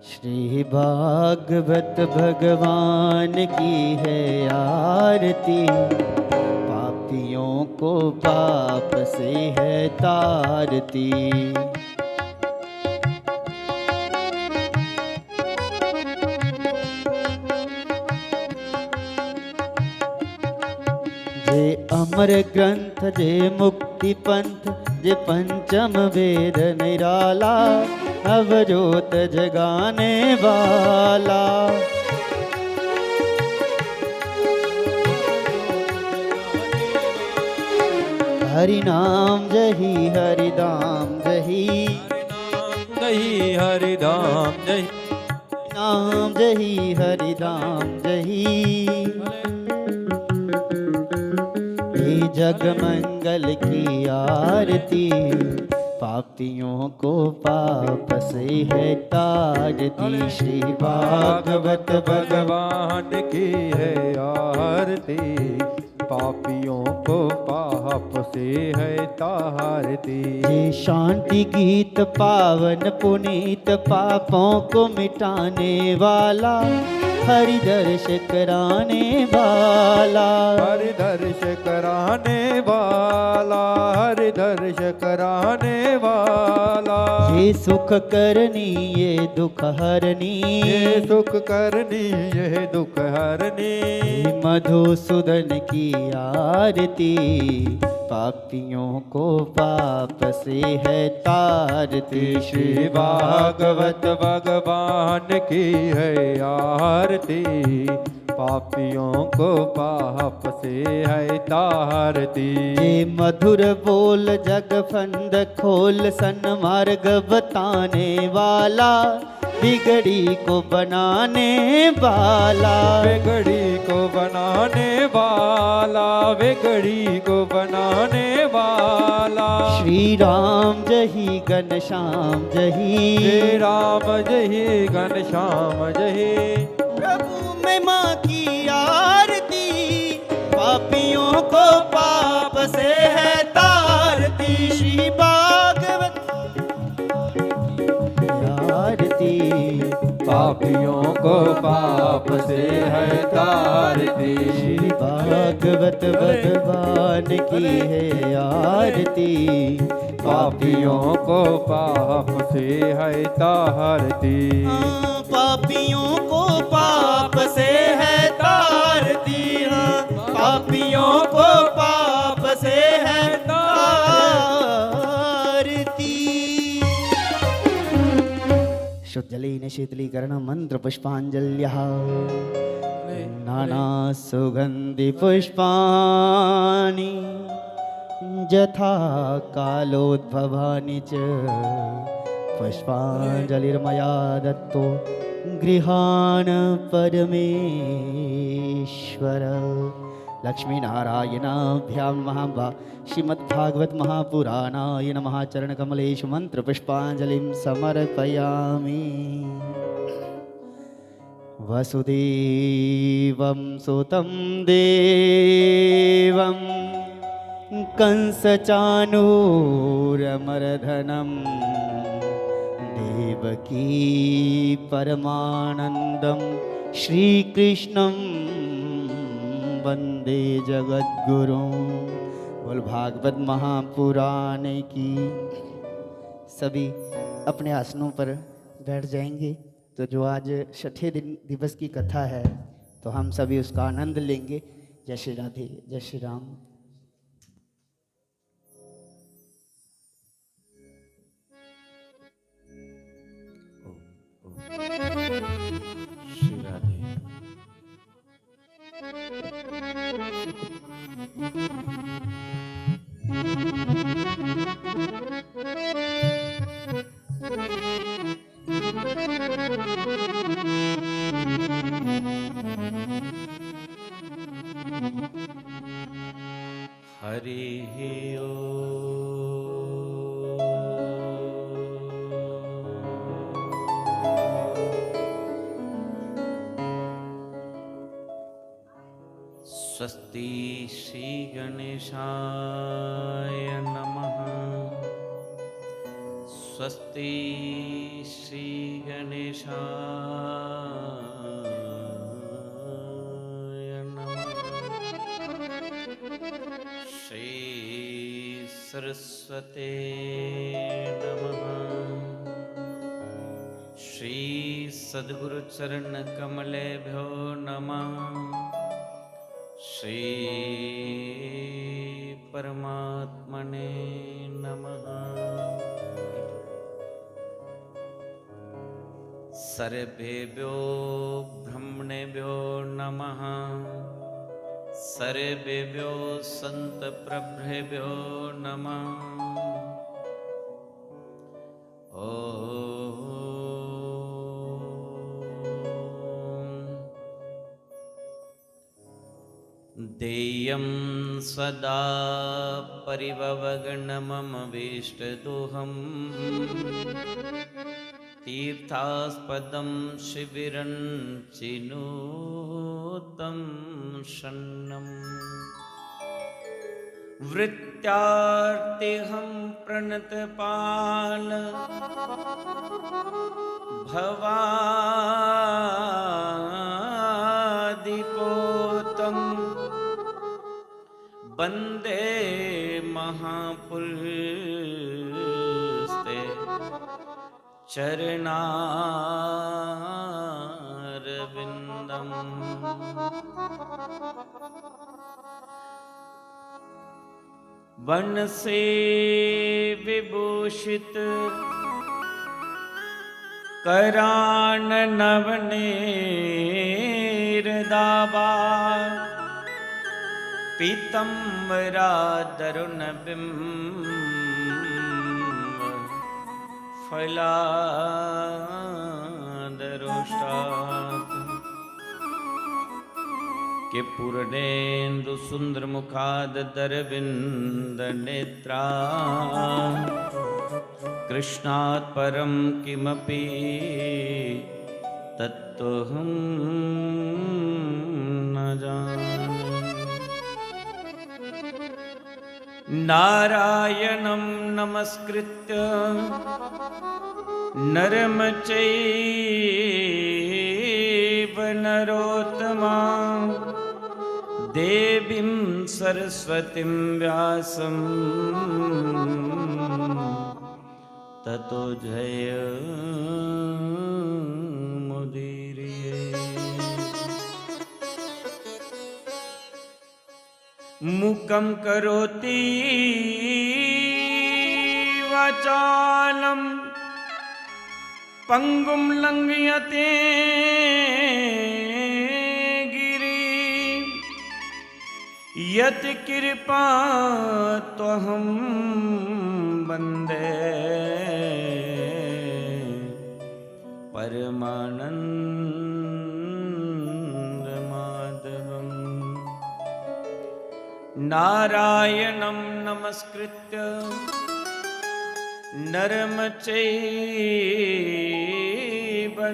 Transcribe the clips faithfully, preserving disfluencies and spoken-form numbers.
श्री भागवत भगवान की है आरती, पापियों को पाप से है तारती। जे अमर ग्रंथ, जे मुक्ति पंथ, जे पंचम वेद निराला, नवजोत जगाने वाला। हरि नाम जही, हरि धाम जही। हरि नाम जही, हरि धाम जही। नाम जही, हरि धाम जही। ये जग मंगल की आरती, पापियों को पाप से है तारती। श्री भागवत भगवान की है आरती, पापियों को पाप से है तारती। ये शांति गीत पावन पुनीत, पापों को मिटाने वाला, हरि दर्श कराने वाला। हरि दर्श कराने वाला, हरि दर्श कराने वाला। ये सुख करनी, ये दुख हरनी। ये सुख करनी, ये दुख हरनी। मधुसूदन की आरती, पापियों को पाप से है तारती। श्री भागवत भगवान की है आरती, पापियों को पाप से है तारती। ये मधुर बोल जग फंद खोल, सन्मार्ग बताने वाला, बिगड़ी को बनाने वाला। बिगड़ी को बनाने वाला, बिगड़ी को बनाने वाला। श्री राम जही, घनश्याम जही। श्री राम जही, घनश्याम जही। प्रभु महिमा की आरती, पापियों को पाप से है तारती। श्री भागवत आरती, पापियों को पाप से है तारती। श्री भागवत भगवान की है आरती, पापियों को पाप से है तारती। हाँ, पापियों को पाप से है तारती। हाँ, पापियों को पाप से है तारती। शुद्धजलेन शीतलीकरण मंत्र पुष्पांजल्यः। नाना सुगंधि पुष्पाणि यथा कालोद्भवानि च। पुष्पांजलिर्मया दत्तो गृहाण परमेश्वर। लक्ष्मी नारायणाभ्यां महाभा श्रीमद्भागवत महापुराणाय नमः। चरण कमलेषु मंत्र पुष्पांजलिं समर्पयामि। वसुदेवं सुतं देवं कंसचाणूरमर्दनं, देवकी परमानंदं श्रीकृष्णं वंदे जगद्गुरुं। बोल भागवत महापुराण की। सभी अपने आसनों पर बैठ जाएंगे। तो जो आज छठे दिन दिवस की कथा है, तो हम सभी उसका आनंद लेंगे। जय श्री राधे, जय श्री राम। श्री राधे। हरिः ओम्। स्वस्ति श्री गणेशाय नमः। स्वस्ति श्री गणेशाय नमः। श्री सरस्वते नमः। श्री सद्गुरु चरण कमलेभ्यो नमः। श्री परमात्मने नमः। सर्वेभ्यो ब्रह्मणेभ्यो नमः। सर्वेभ्यो संत प्रभ्रेभ्यो नमः। ॐ देयं सदा परिभवग्नममभीष्टदोहम्। तीर्थास्पदं शिबिरं चिनोतं शरणम्। वृत्त्यार्तिहं प्रणतपाल भवादिपोतम्। वन्दे महापुरुषते चरणारविन्दम्। वनसे विभूषित करान नवनीर दावा। पीतम्बरा दरुन बिम्ब फलादरोष्टात्। के पूर्णेन्दु सुन्दर मुखाद दरविन्द नेत्रा। कृष्णात् परं किमपि तत्त्वहं न जाने। नारायणं नमस्कृत्य नरं चैव नरोत्तमं। देवीं सरस्वतीं व्यासं ततो जयमुदीरये। मूकं करोति वाचालं पङ्गुं लङ्घयते गिरिं। यत्कृपात्वहं वन्दे परमानन्दमाधवम्। नारायणं नमस्कृत्य नरं चैव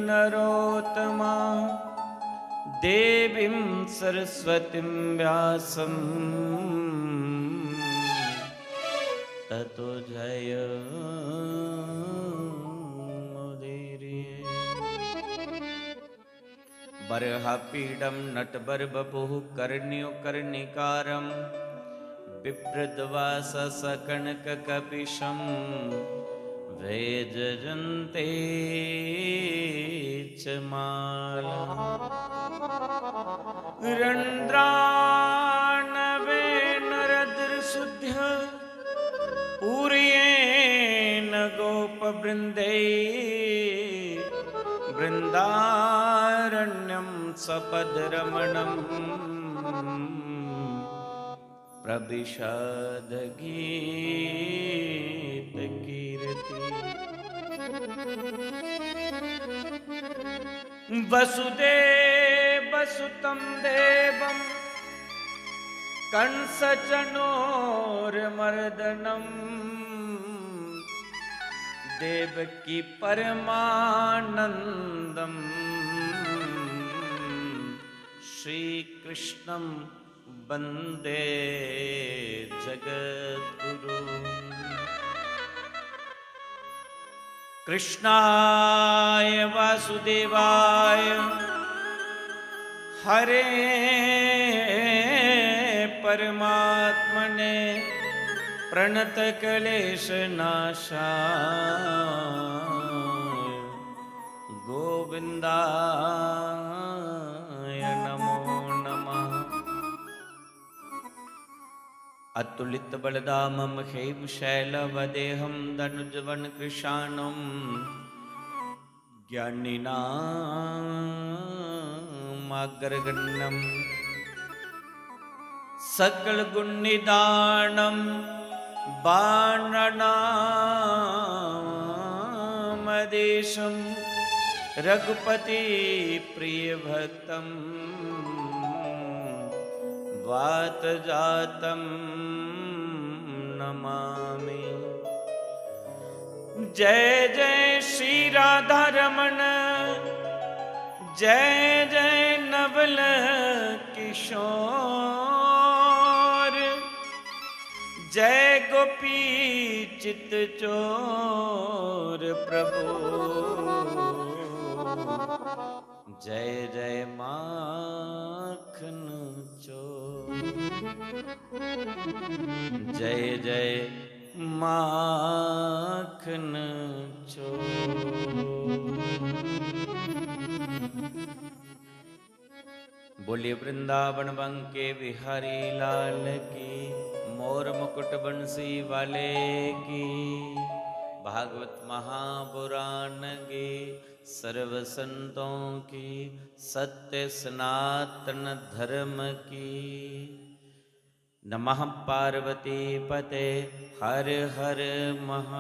नरोत्तमं। देवीं सरस्वतीं व्यासं ततो जयमुदीरये। वराहपीठं नटवरवपुः कर्णिकारं विप्रध्वंसकणककपिशं वैजयन्ती च माला। रन्ध्राणवेणरद्रसुध्य पूरयेन गोपवृन्दै। वृन्दारण्यं सपदरमणं प्रविशद्गीतकीर्ति। वसुदेवसुतं देवं कंसचणोरमर्दनम्। देवकी परमानन्दं श्रीकृष्णं वन्दे जगद्गुरुम्। कृष्णाय वासुदेवाय हरे परमात्मने प्रणत क्लेश नाशाय गोविंदाय नमो नमः। अतुलित बलधामं हेम शैलवदेहं धनुजवन कृशानं ज्ञानिनामाग्रगण्यं सकल गुण निधानं बाणनामदेशं रघुपति प्रिय भक्तं वात जातं नमामि। जय जय श्री राधा रमण, जय जय नवल किशोर, जय गोपी चित चोर प्रभु, जय जय माखन चोर, जय जय माखन चोर। बोलिए वृंदावन बंके बिहारी लाल की, मोर मुकुट बंसी वाले की, भागवत महापुराण की, सर्व संतों की, सत्य सनातन धर्म की। नमः पार्वती पते हर हर महादेव।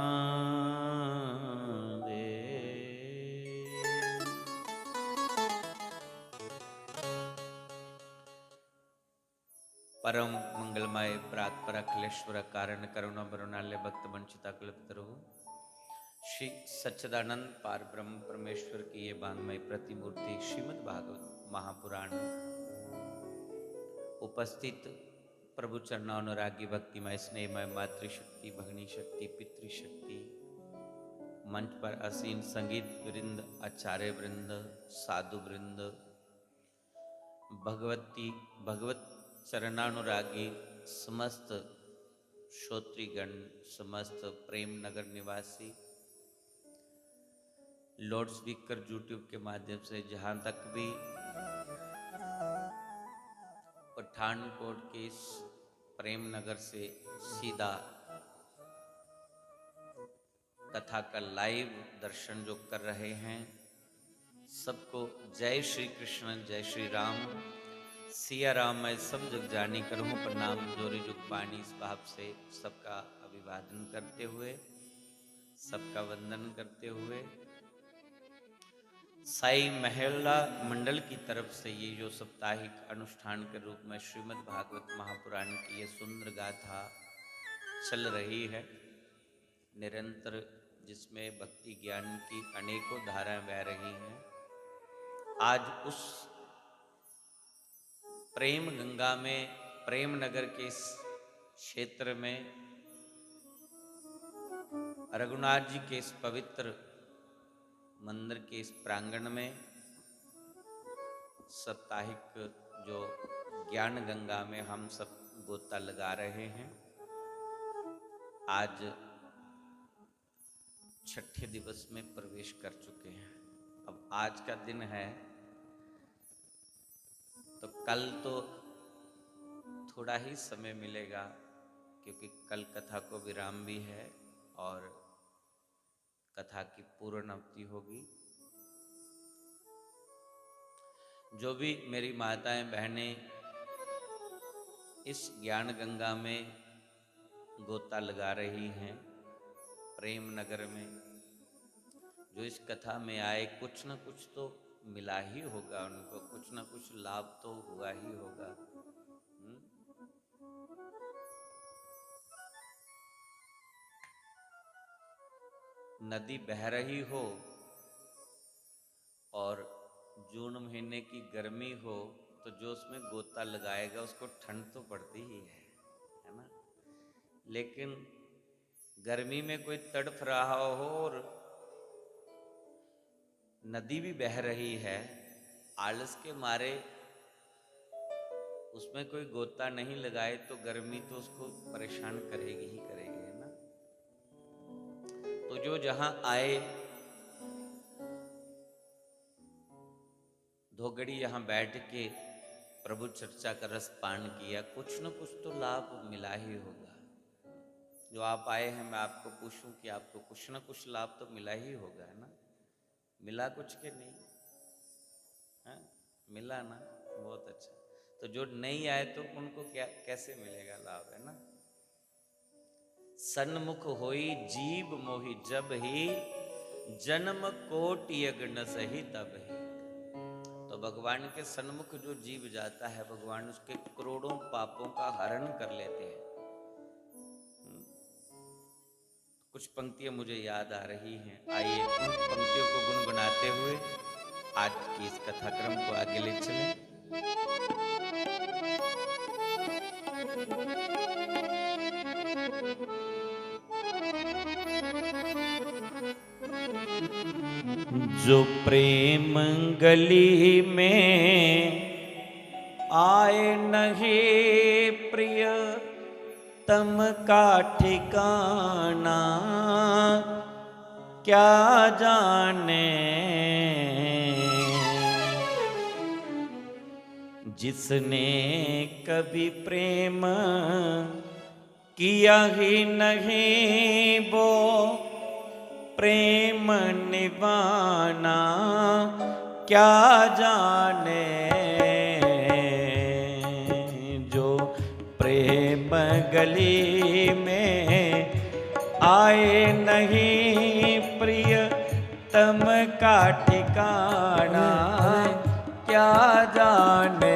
परम मंगलमय प्रात पर अखिलेश्वर कारण करुणा बरुणालय भक्त वंचिता कल्पतरु श्री सच्चिदानंद पार ब्रह्म परमेश्वर की ये वांगमय प्रतिमूर्ति श्रीमद् भागवत महापुराण उपस्थित प्रभु चरणानुरागी भक्तिमय स्नेहमय मातृशक्ति, भगनी शक्ति, पितृशक्ति, मंच पर आसीन संगीत वृंद, आचार्य वृंद, साधु वृंद, भगवती, भगवत चरणानुरागी समस्त श्रोतृगण, समस्त प्रेम नगर निवासी, लाउड स्पीकर YouTube के माध्यम से जहाँ तक भी पठानकोट के इस प्रेम नगर से सीधा कथा का लाइव दर्शन जो कर रहे हैं, सबको जय श्री कृष्ण, जय श्री राम। सिया राम मैं सब जग जानी, करूँ प्रणाम जोरी जुग पानी। इस भाव से सबका अभिवादन करते हुए, सबका वंदन करते हुए, साई महिला मंडल की तरफ से ये जो साप्ताहिक अनुष्ठान के रूप में श्रीमद् भागवत महापुराण की ये सुंदर गाथा चल रही है निरंतर, जिसमें भक्ति ज्ञान की अनेकों धाराएं बह रही हैं, आज उस प्रेम गंगा में, प्रेम नगर के इस क्षेत्र में, रघुनाथ जी के इस पवित्र मंदिर के इस प्रांगण में साप्ताहिक जो ज्ञान गंगा में हम सब गोता लगा रहे हैं, आज छठे दिवस में प्रवेश कर चुके हैं। अब आज का दिन है, तो कल तो थोड़ा ही समय मिलेगा, क्योंकि कल कथा को विराम भी है और कथा की पूर्णाहुति होगी। जो भी मेरी माताएं, बहनें इस ज्ञान गंगा में गोता लगा रही हैं, प्रेम नगर में, जो इस कथा में आए, कुछ ना कुछ तो मिला ही होगा उनको, कुछ ना कुछ लाभ तो हुआ ही होगा। हम्म? नदी बह रही हो और जून महीने की गर्मी हो, तो जो उसमें गोता लगाएगा, उसको ठंड तो पड़ती ही है, है ना? लेकिन गर्मी में कोई तड़फ रहा हो और नदी भी बह रही है, आलस के मारे उसमें कोई गोता नहीं लगाए तो गर्मी तो उसको परेशान करेगी ही करेगी, है ना? तो जो जहां आए, दो घड़ी यहां बैठ के प्रभु चर्चा का रस पान किया, कुछ न कुछ तो लाभ मिला ही होगा। जो आप आए हैं, मैं आपको पूछूं कि आपको कुछ न कुछ लाभ तो मिला ही होगा, है ना? मिला कुछ के नहीं? हाँ, मिला ना। बहुत अच्छा। तो जो नहीं आए तो उनको क्या, कैसे मिलेगा लाभ, है ना? सन्मुख होई जीव मोहि जब ही, जन्म कोटि अगन सही तब ही। तो भगवान के सन्मुख जो जीव जाता है, भगवान उसके करोड़ों पापों का हरण कर लेते हैं। हम्म। कुछ पंक्तियां मुझे याद आ रही हैं, आइए उन पंक्तियों को गुनगुनाते हुए आज की इस कथाक्रम को आगे ले चलें। जो प्रेम गली में आए नहीं प्रिय, तम का ठिकाना क्या जाने। जिसने कभी प्रेम किया ही नहीं वो प्रेम निभाना क्या जाने। जो प्रेम गली में आए नहीं प्रिय, तम का ठिकाना क्या जाने।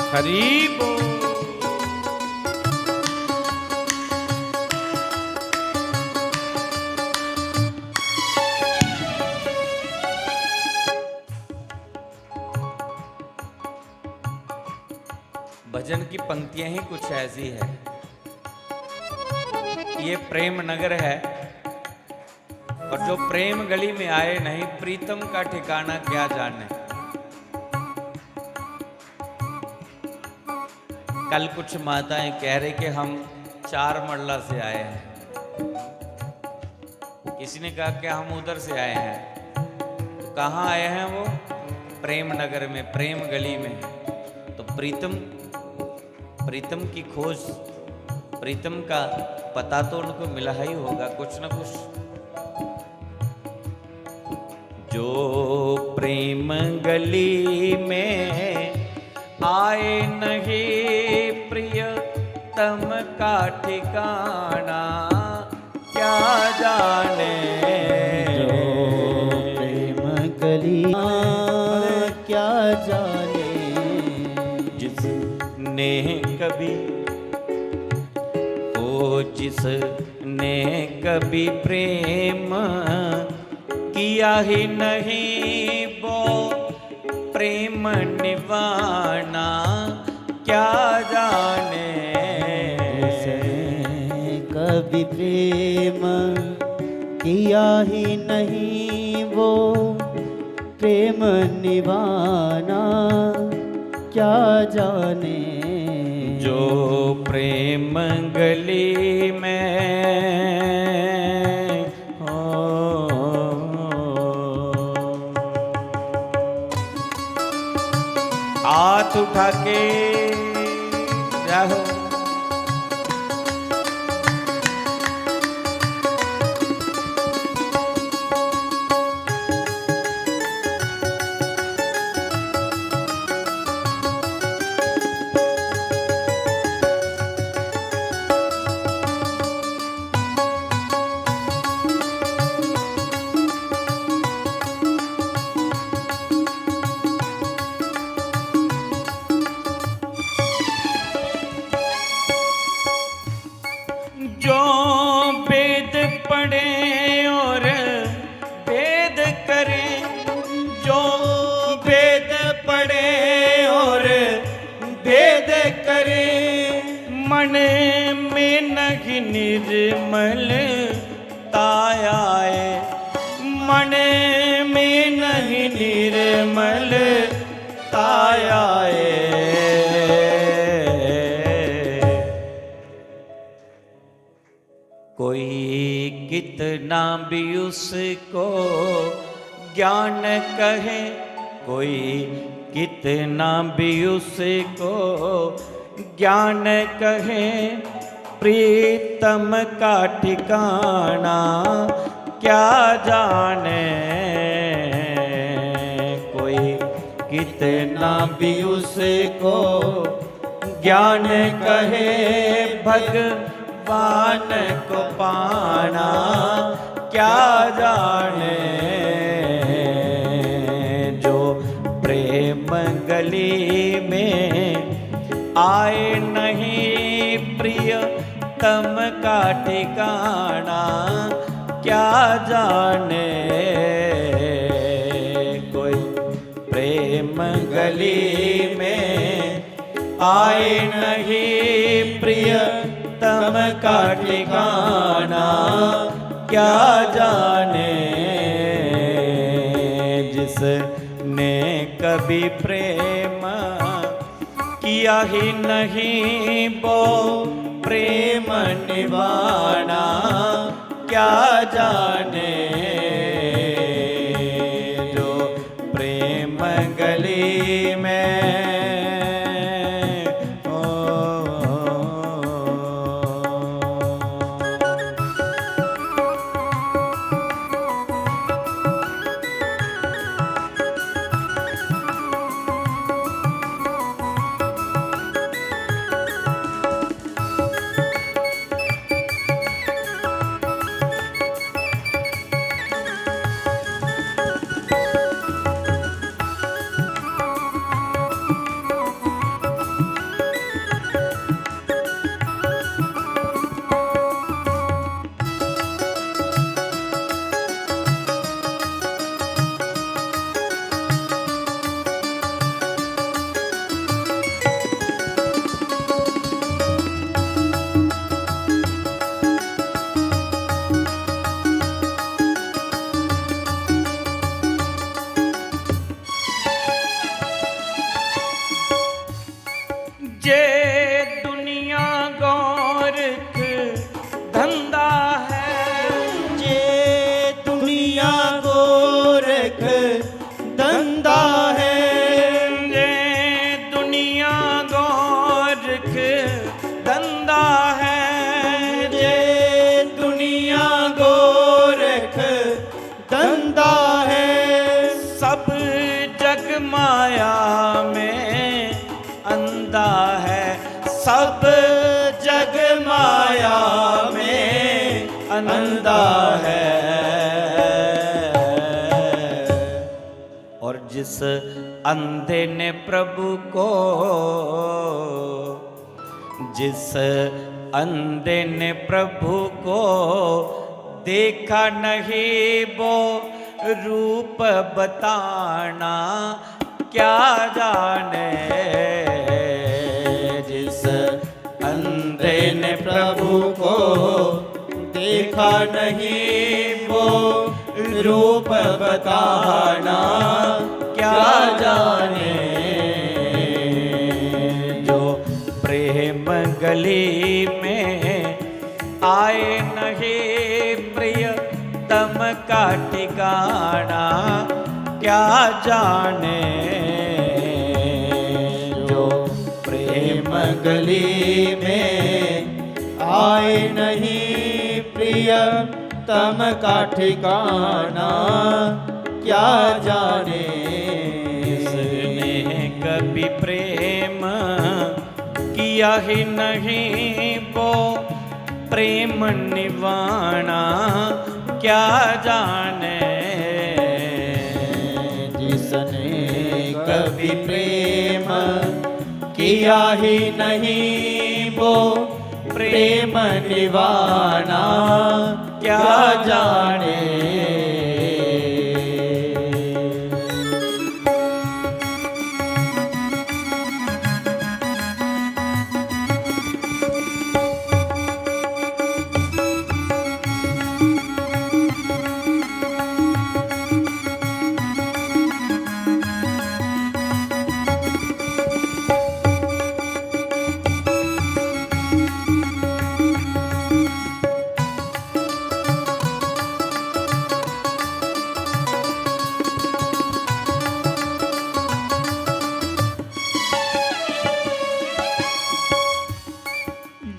हरि बोल। भजन की पंक्तियां ही कुछ ऐसी है। ये प्रेम नगर है, और जो प्रेम गली में आए नहीं, प्रीतम का ठिकाना क्या जाने। कल कुछ माताएं कह रहे कि हम चार मरला से आए हैं, किसी ने कहा कि हम उधर से आए हैं। तो कहाँ आए हैं वो? प्रेम नगर में, प्रेम गली में। तो प्रीतम, प्रीतम की खोज, प्रीतम का पता तो उनको मिला ही होगा कुछ ना कुछ। जो प्रेम गली में आए नहीं प्रिय, तम का ठिकाना क्या जाने। जो प्रेम गली क्या जाने। जिसने कभी, ओ जिसने कभी प्रेम किया ही नहीं वो प्रेम निभाना क्या जाने। जिसने कभी प्रेम किया ही नहीं वो प्रेम निभाना क्या जाने। जो प्रेम गली में हो। हाथ उठा के रहो। मन में नहीं निर्मलता आए, मन में नहीं निर्मलता आए। कोई कितना भी उसको ज्ञान कहे, कोई कितना भी उसको ज्ञान कहे, प्रीतम का ठिकाना क्या जाने। कोई कितना भी उसको ज्ञान कहे, भगवान को पाना क्या जाने। जो प्रेम गली में आए नहीं प्रियतम का ठिकाना क्या जाने। कोई प्रेम गली में आए नहीं प्रियतम का ठिकाना क्या जाने। जिसने कभी प्रेम किया ही नहीं वो प्रेम निवाना क्या जाने। जो प्रेम गली में ओ जे दुनिया गोरख धंधा है, जे दुनिया गोरख धंधा है, जे दुनिया गोरख धंधा है, जे दुनिया गोरख धंधा है, सब जग माया में अंधा है, सब जग माया में अंधा है। और जिस अंधे ने प्रभु को, जिस अंधे ने प्रभु को देखा नहीं वो रूप बताना क्या जाने। जिस अंधे ने प्रभु को देखा नहीं वो रूप बताना क्या जाने। जो प्रेम गली में आए नहीं प्रियतम का ठिकाना क्या जाने। जो प्रेम गली में आए नहीं प्रियतम का ठिकाना क्या जाने। जिसने कभी प्रेम किया ही नहीं वो प्रेम निवाना क्या जाने। जिसने कभी प्रेम किया ही नहीं वो प्रेम निवाना क्या जाने।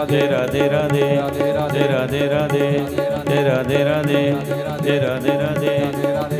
राधे राधे राधे राधे राधे राधे राधे राधे राधे राधे राधे राधे राधे राधे राधे राधे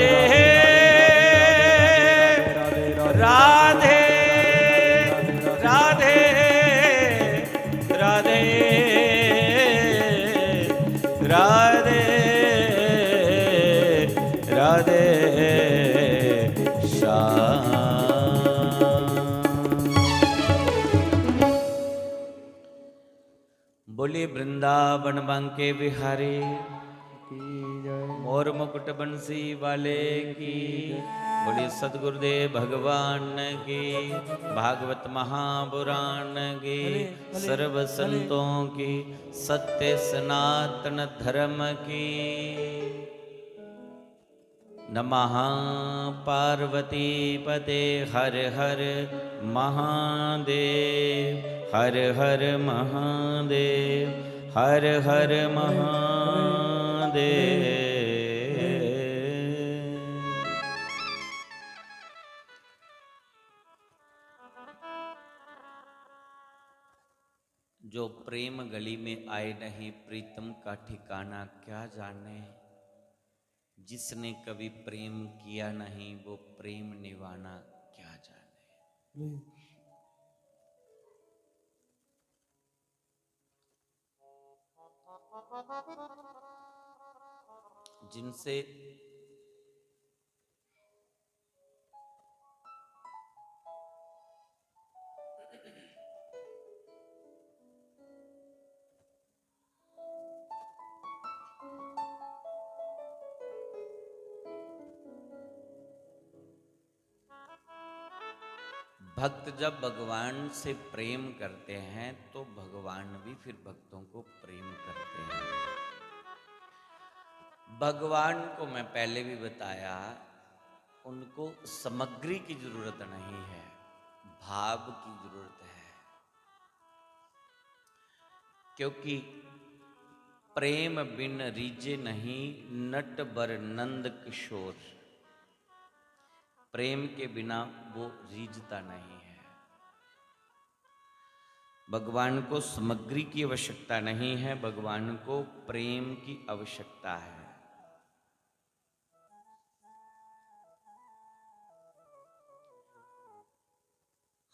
राधे, राधे, राधे, राधे, राधे, राधे श्याम। बोलिए वृंदावन बांके बिहारी की जय। मोर मुकुट बंसी वाले की। बोलिए सतगुरुदेव भगवान की। भागवत महापुराण की। हरे, हरे, सर्व हरे। संतों की। सत्य सनातन धर्म की। नमः पार्वती पते हर हर महादेव, हर हर महादेव, हर हर महादेव। जो प्रेम गली में आए नहीं, प्रीतम का ठिकाना क्या जाने। जिसने कभी प्रेम किया नहीं, वो प्रेम निभाना क्या जाने। जिनसे भक्त जब भगवान से प्रेम करते हैं तो भगवान भी फिर भक्तों को प्रेम करते हैं। भगवान को मैं पहले भी बताया, उनको सामग्री की जरूरत नहीं है, भाव की जरूरत है। क्योंकि प्रेम बिन रीझे नहीं नट बर नंद किशोर। प्रेम के बिना वो रीझता नहीं है। भगवान को सामग्री की आवश्यकता नहीं है, भगवान को प्रेम की आवश्यकता है।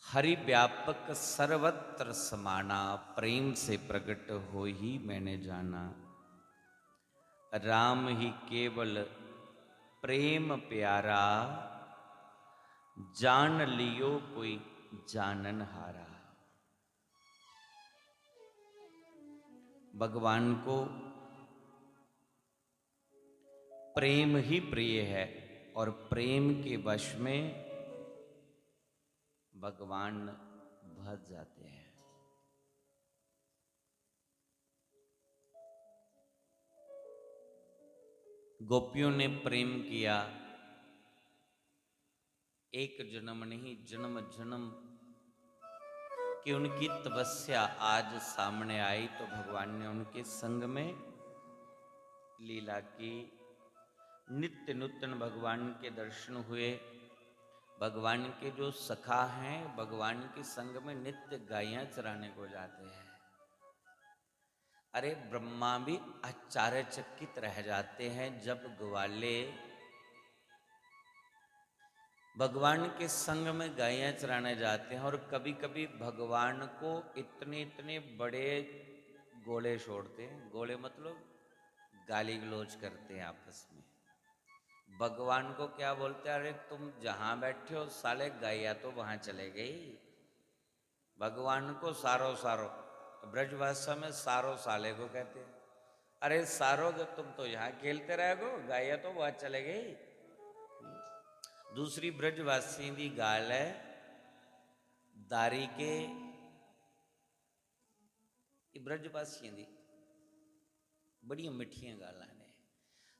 हरि व्यापक सर्वत्र समाना, प्रेम से प्रगट होई मैंने जाना। राम ही केवल प्रेम प्यारा, जान लियो कोई जानन हारा। भगवान को प्रेम ही प्रिय है और प्रेम के वश में भगवान भज जाते हैं। गोपियों ने प्रेम किया, एक जन्म नहीं, जन्म जन्म की उनकी तपस्या आज सामने आई, तो भगवान ने उनके संग में लीला की। नित्य नूतन भगवान के दर्शन हुए। भगवान के जो सखा हैं, भगवान के संग में नित्य गायें चराने को जाते हैं। अरे, ब्रह्मा भी आश्चर्यचकित रह जाते हैं जब ग्वाले भगवान के संग में गायें चराने जाते हैं और कभी-कभी भगवान को इतने, इतने बड़े गोले छोड़ते हैं। गोले मतलब गाली गलौज करते हैं आपस में। भगवान को क्या बोलते हैं, "अरे, तुम जहां बैठे हो साले, गायें तो वहां चले गई।" भगवान को सारो सारो, ब्रजभाषा में सारो साले को कहते हैं। "अरे सारो, जो तुम तो यहाँ खेलते रह गो, गायें तो वहां चले गई।" दूसरी ब्रजवासियों की गाल है, दारी के, ये ब्रजवासियों की बड़ियां मिठियां गालां ने।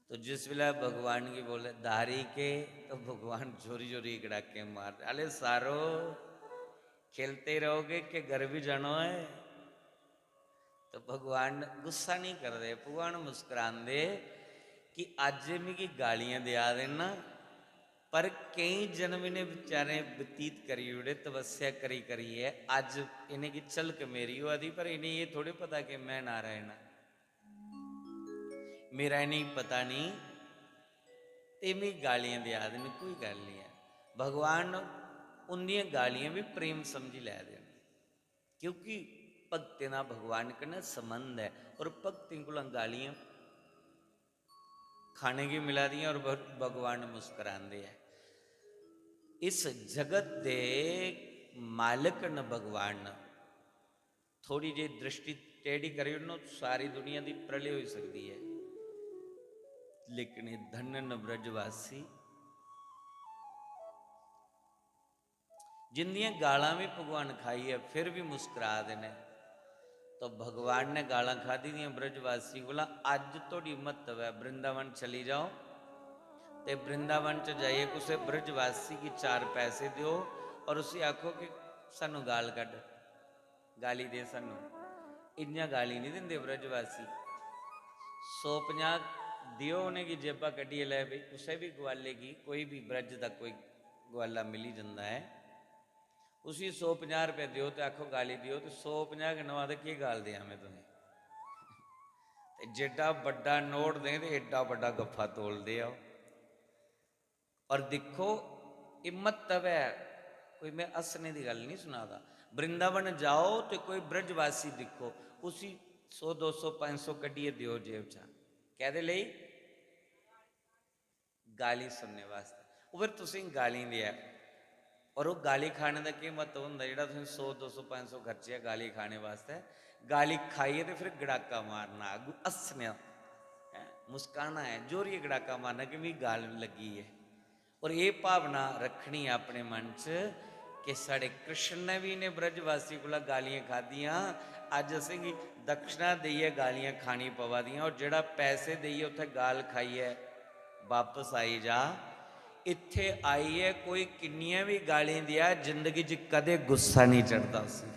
तो जिस वेले भगवान की बोले दारी के, तो भगवान जोरी जोरी कड़ाके मार, "अले सारो, खेलते ही रहोगे कि घर भी जाना है?" भगवान गुस्सा नहीं करदे, भगवान मुस्कुरांदे कि अज्ज मिगी गालियां देआ दे न, पर केईं जन्म इ'नें बेचारें बतीत करी ओड़े तपस्या करी करियै। अज्ज इ'नेंगी झलक मेरी होआ दी, पर इ'नेंगी एह् थोड़े पता कि मैं नारायण आं। मेरा इ'नेंगी पता नहीं, ते मिगी गालियां देआ दे न, कोई गल्ल नहीं ऐ। भगवान उंदियां गालियां भी प्रेम समझी लै दे न, क्योंकि भक्तें दा भगवान कन्नै संबंध ऐ, और भक्तें कोला गालियां खाने गी मिला दियां और भ-, भगवान मुस्कुरांदे ऐ। इस जगत दे मालक न भगवान। थोड़ी जेही दृष्टि टेढ़ी करी ओड़ो, सारी दुनिया दी प्रलय होई सकदी ऐ। लेकिन एह् धन्य न ब्रजवासी, जिंदियां गालां भी भगवान खाइयै फिर भी मुस्कुरा दे ने। तो भगवान ने गालां खादी दियां ब्रजवासी कोला, अज्ज थोड़ी महत्व ऐ, वृंदावन चली जाओ ते वृंदावन च जाइयै कुसै ब्रजवासी गी चार पैसे देओ और उसी आखो कि सानू गाल कड्ढ, गाली दे सानू। इ'यां गाली नहीं दिंदे ब्रजवासी। सौ पंजाह् देओ उ'नेंगी जेबा कड्ढियै, लै भाई, कुसै भी ग्वाले गी, कोई भी ब्रज दा कोई ग्वाला मिली जंदा ऐ, उसी सौ पंजाह् रपेऽ देओ ते आखो गाली देओ, ते सौ पंजाह् कन्नै आखदे, "केह् गाल देआं में तुसें?" ते जेड्डा बड्डा नोट दें ते एड्डा बड्डा गफ्फा तोलदे आओ। और दिक्खो, एह् म्हत्तव ऐ, कोई में हस्सने दी गल्ल नहीं सुना दा। वृंदावन जाओ ते कोई ब्रजवासी दिक्खो, उसी सौ, दो सौ, पंज सौ कड्ढियै देओ जेब चा। कैह्दे लेई? गाली सुनने वास्तै। ओह् फिर तुसें गाली देऐ, और ओह् गाली खाने दा केह् म्हत्तव होंदा, जेह्ड़ा तुसें सौ, दो सौ, पंज सौ खर्चेआ गाली खाने वास्तै? गाली खाइयै ते फिर गड़ाका मारना, अग्गू हस्सना, हैं, मुस्काना ऐ, जोरियै गड़ाका मारना कि मिगी गाल लग्गी ऐ। और एह् भावना रक्खनी अपने मन च कि साढ़े कृष्ण ने भी इ'नें ब्रजवासी कोला गालियां खादियां, अज्ज असेंगी दक्षिणा देइयै गालियां खानी पवा दियां, और जेह्ड़ा पैसे देइयै उत्थै गाल खाइयै बापस आई जा, इत्थै आइयै कोई किन्नियां बी गालीं देआ, जिंदगी च कदें गुस्सा नहीं चढ़दा उसी।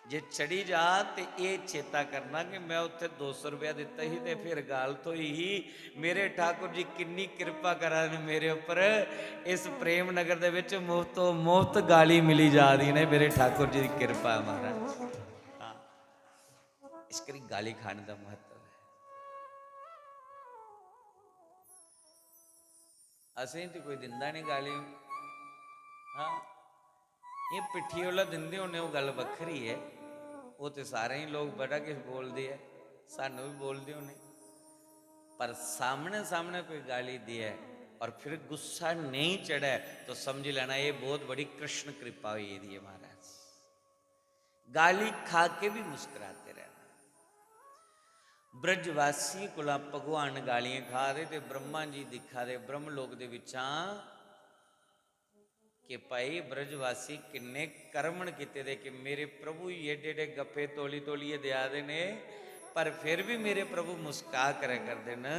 जे चढ़ी जा ते एह् चेता करना कि मैं उत्थै दो सौ रपेआ दित्ता ही ते फिर गाल थ्होई ही। मेरे ठाकुर जी किन्नी किरपा करा दे न मेरे उप्पर। इस प्रेम नगर दे विच मुफ्तो मुफ्त गाली मिली जा दी ने। मेरे ठाकुर जी दी किरपा ऐ महाराज। हाँ, इस करी गाली खाने दा महत्व ऐ। असें ते कोई दिंदा नहीं गाली। हाँ, एह् पिट्ठी ओला दिंदे होने, ओह् गल्ल बक्खरी ऐ। ओह् ते सारें ही लोक बड़ा किश बोलदे ऐ, सानू भी बोलदे होने। पर सामने सामने कोई गाली देऐ और फिर गुस्सा नेईं चढ़ै, तो समझी लैना, एह् बहुत बड़ी कृष्ण कृपा होई गेदी ऐ महाराज। गाली खा के भी मुस्कुराते रहना। ब्रजवासियें कोला भगवान गालियां खा दे ते ब्रह्मा जी दिक्खा दे ब्रह्म लोक दे बिच्चा कि भाई, ब्रजवासी किन्ने कर्मण कीते दे कि मेरे प्रभु ही एड्डे एड्डे गप्फे तोली तोलियै देआ दे ने, पर फिर भी मेरे प्रभु मुस्का करै करदे न,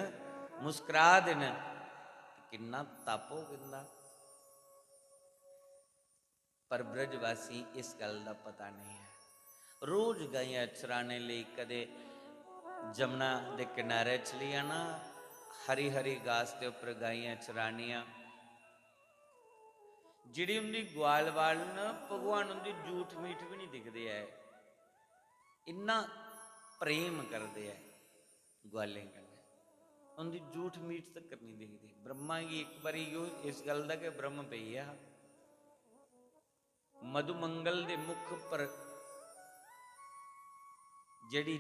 मुस्करा दे न। किन्ना तप हो किंदा। पर ब्रजवासी इस गल्ल दा पता नहीं ऐ। रोज गाइयां चराने लेई कदे जमुना दे किनारे चली जाना, हरी हरी घास दे उप्पर गाइयां चरानियां। जेह्ड़ी उं'दी ग्वाल बाल न, भगवान उं'दी जूठ मीठ बी नहीं दिखदे ऐ, इन्ना प्रेम करदे ऐ ग्वालें कन्नै, उं'दी जूठ मीठ तक नहीं दिखदे। ब्रह्मा गी इक बारी यो इस गल्ल दा गै भ्रम पेई गेआ, मधुमंगल दे मुख पर जेह्ड़ी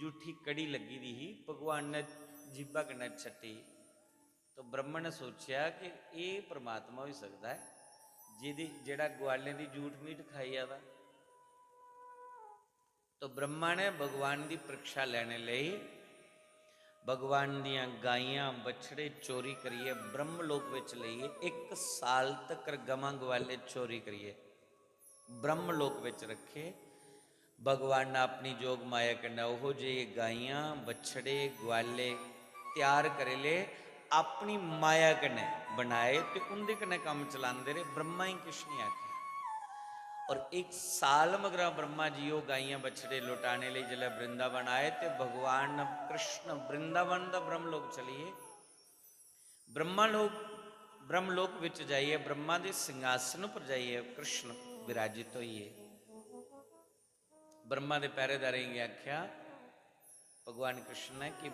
जूठी कड़ी लग्गी दी ही, भगवान ने जीभा कन्नै छट्टी, तो ब्रह्मा ने सोचेआ कि एह् परमात्मा होई सकदा ऐ, जेह्दी, जेह्ड़ा ग्वालें दी जूठ मीठ खाई जा दा। तो ब्रह्मा ने भगवान दी परीक्षा लैने लेई भगवान दियां गाइयां, बछड़े चोरी करियै ब्रह्मलोक विच लेइयै इक साल तकर गवां ग्वाले चोरी करियै ब्रह्मलोक विच रखे। भगवान ने अपनी जोग माया कन्नै ओहो जे गाइयां, बछड़े, ग्वाले त्यार करी ले, अपनी माया कन्नै बनाए ते उं'दे कन्नै कम्म चलांदे रेह्। ब्रह्मा गी किश नहीं आखेआ। और इक साल मगरा ब्रह्मा जी ओह् गाइयां बछड़े लुटाने लेई जिसलै वृंदावन आए ते भगवान कृष्ण वृंदावन दा ब्रह्मलोक चली गे। ब्रह्मा लोक, ब्रह्मलोक विच जाइयै ब्रह्मा दे सिंहासन पर जाइयै कृष्ण विराजित होई गे। ब्रह्मा दे पैह्रेदारें गी आखेआ, भगवान कृष्ण ने, कि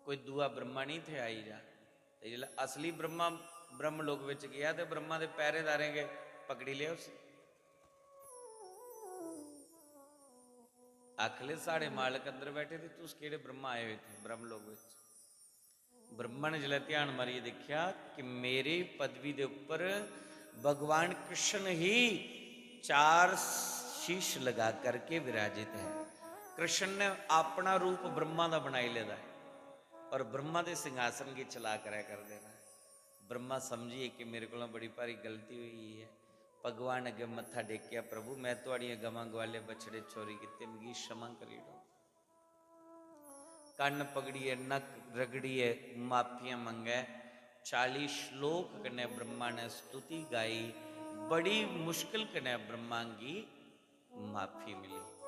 कोई दूआ ब्रह्मा निं इत्थै आई जा। ते जिसलै असली ब्रह्मा ब्रह्मलोक बिच गेआ ते ब्रह्मा दे पैह्रेदारें गै पकड़ी लेआ उसी। आखले, "साढ़े मालक अंदर बैठे ते तुस केह्ड़े ब्रह्मा आए हो इत्थै ब्रह्मलोक बिच?" ब्रह्मा ने जिसलै ध्यान मारियै दिक्खेआ कि मेरी पदवी दे उप्पर भगवान कृष्ण ही चार शीश लगा करके विराजित है। कृष्ण ने अपना रूप ब्रह्मा दा बनाई लेदा है और ब्रह्मा दे सिंहासन गी चला करै करदे न। ब्रह्मा समझिए कि मेरे कोलों बड़ी भारी गलती होई गेई है। भगवान अग्गें मत्था टेकेआ, "प्रभु, मैं थुआड़ियां गवां, ग्वाले, बछड़े चोरी कीते, मिगी क्षमा करी ओड़ो।" कन्न पकड़ियै, नक्क रगड़ियै माफियां मंगै। चाली श्लोक कन्नै ब्रह्मा ने स्तुति गाई। बड़ी मुश्किल कन्नै ब्रह्मा गी माफी मिली,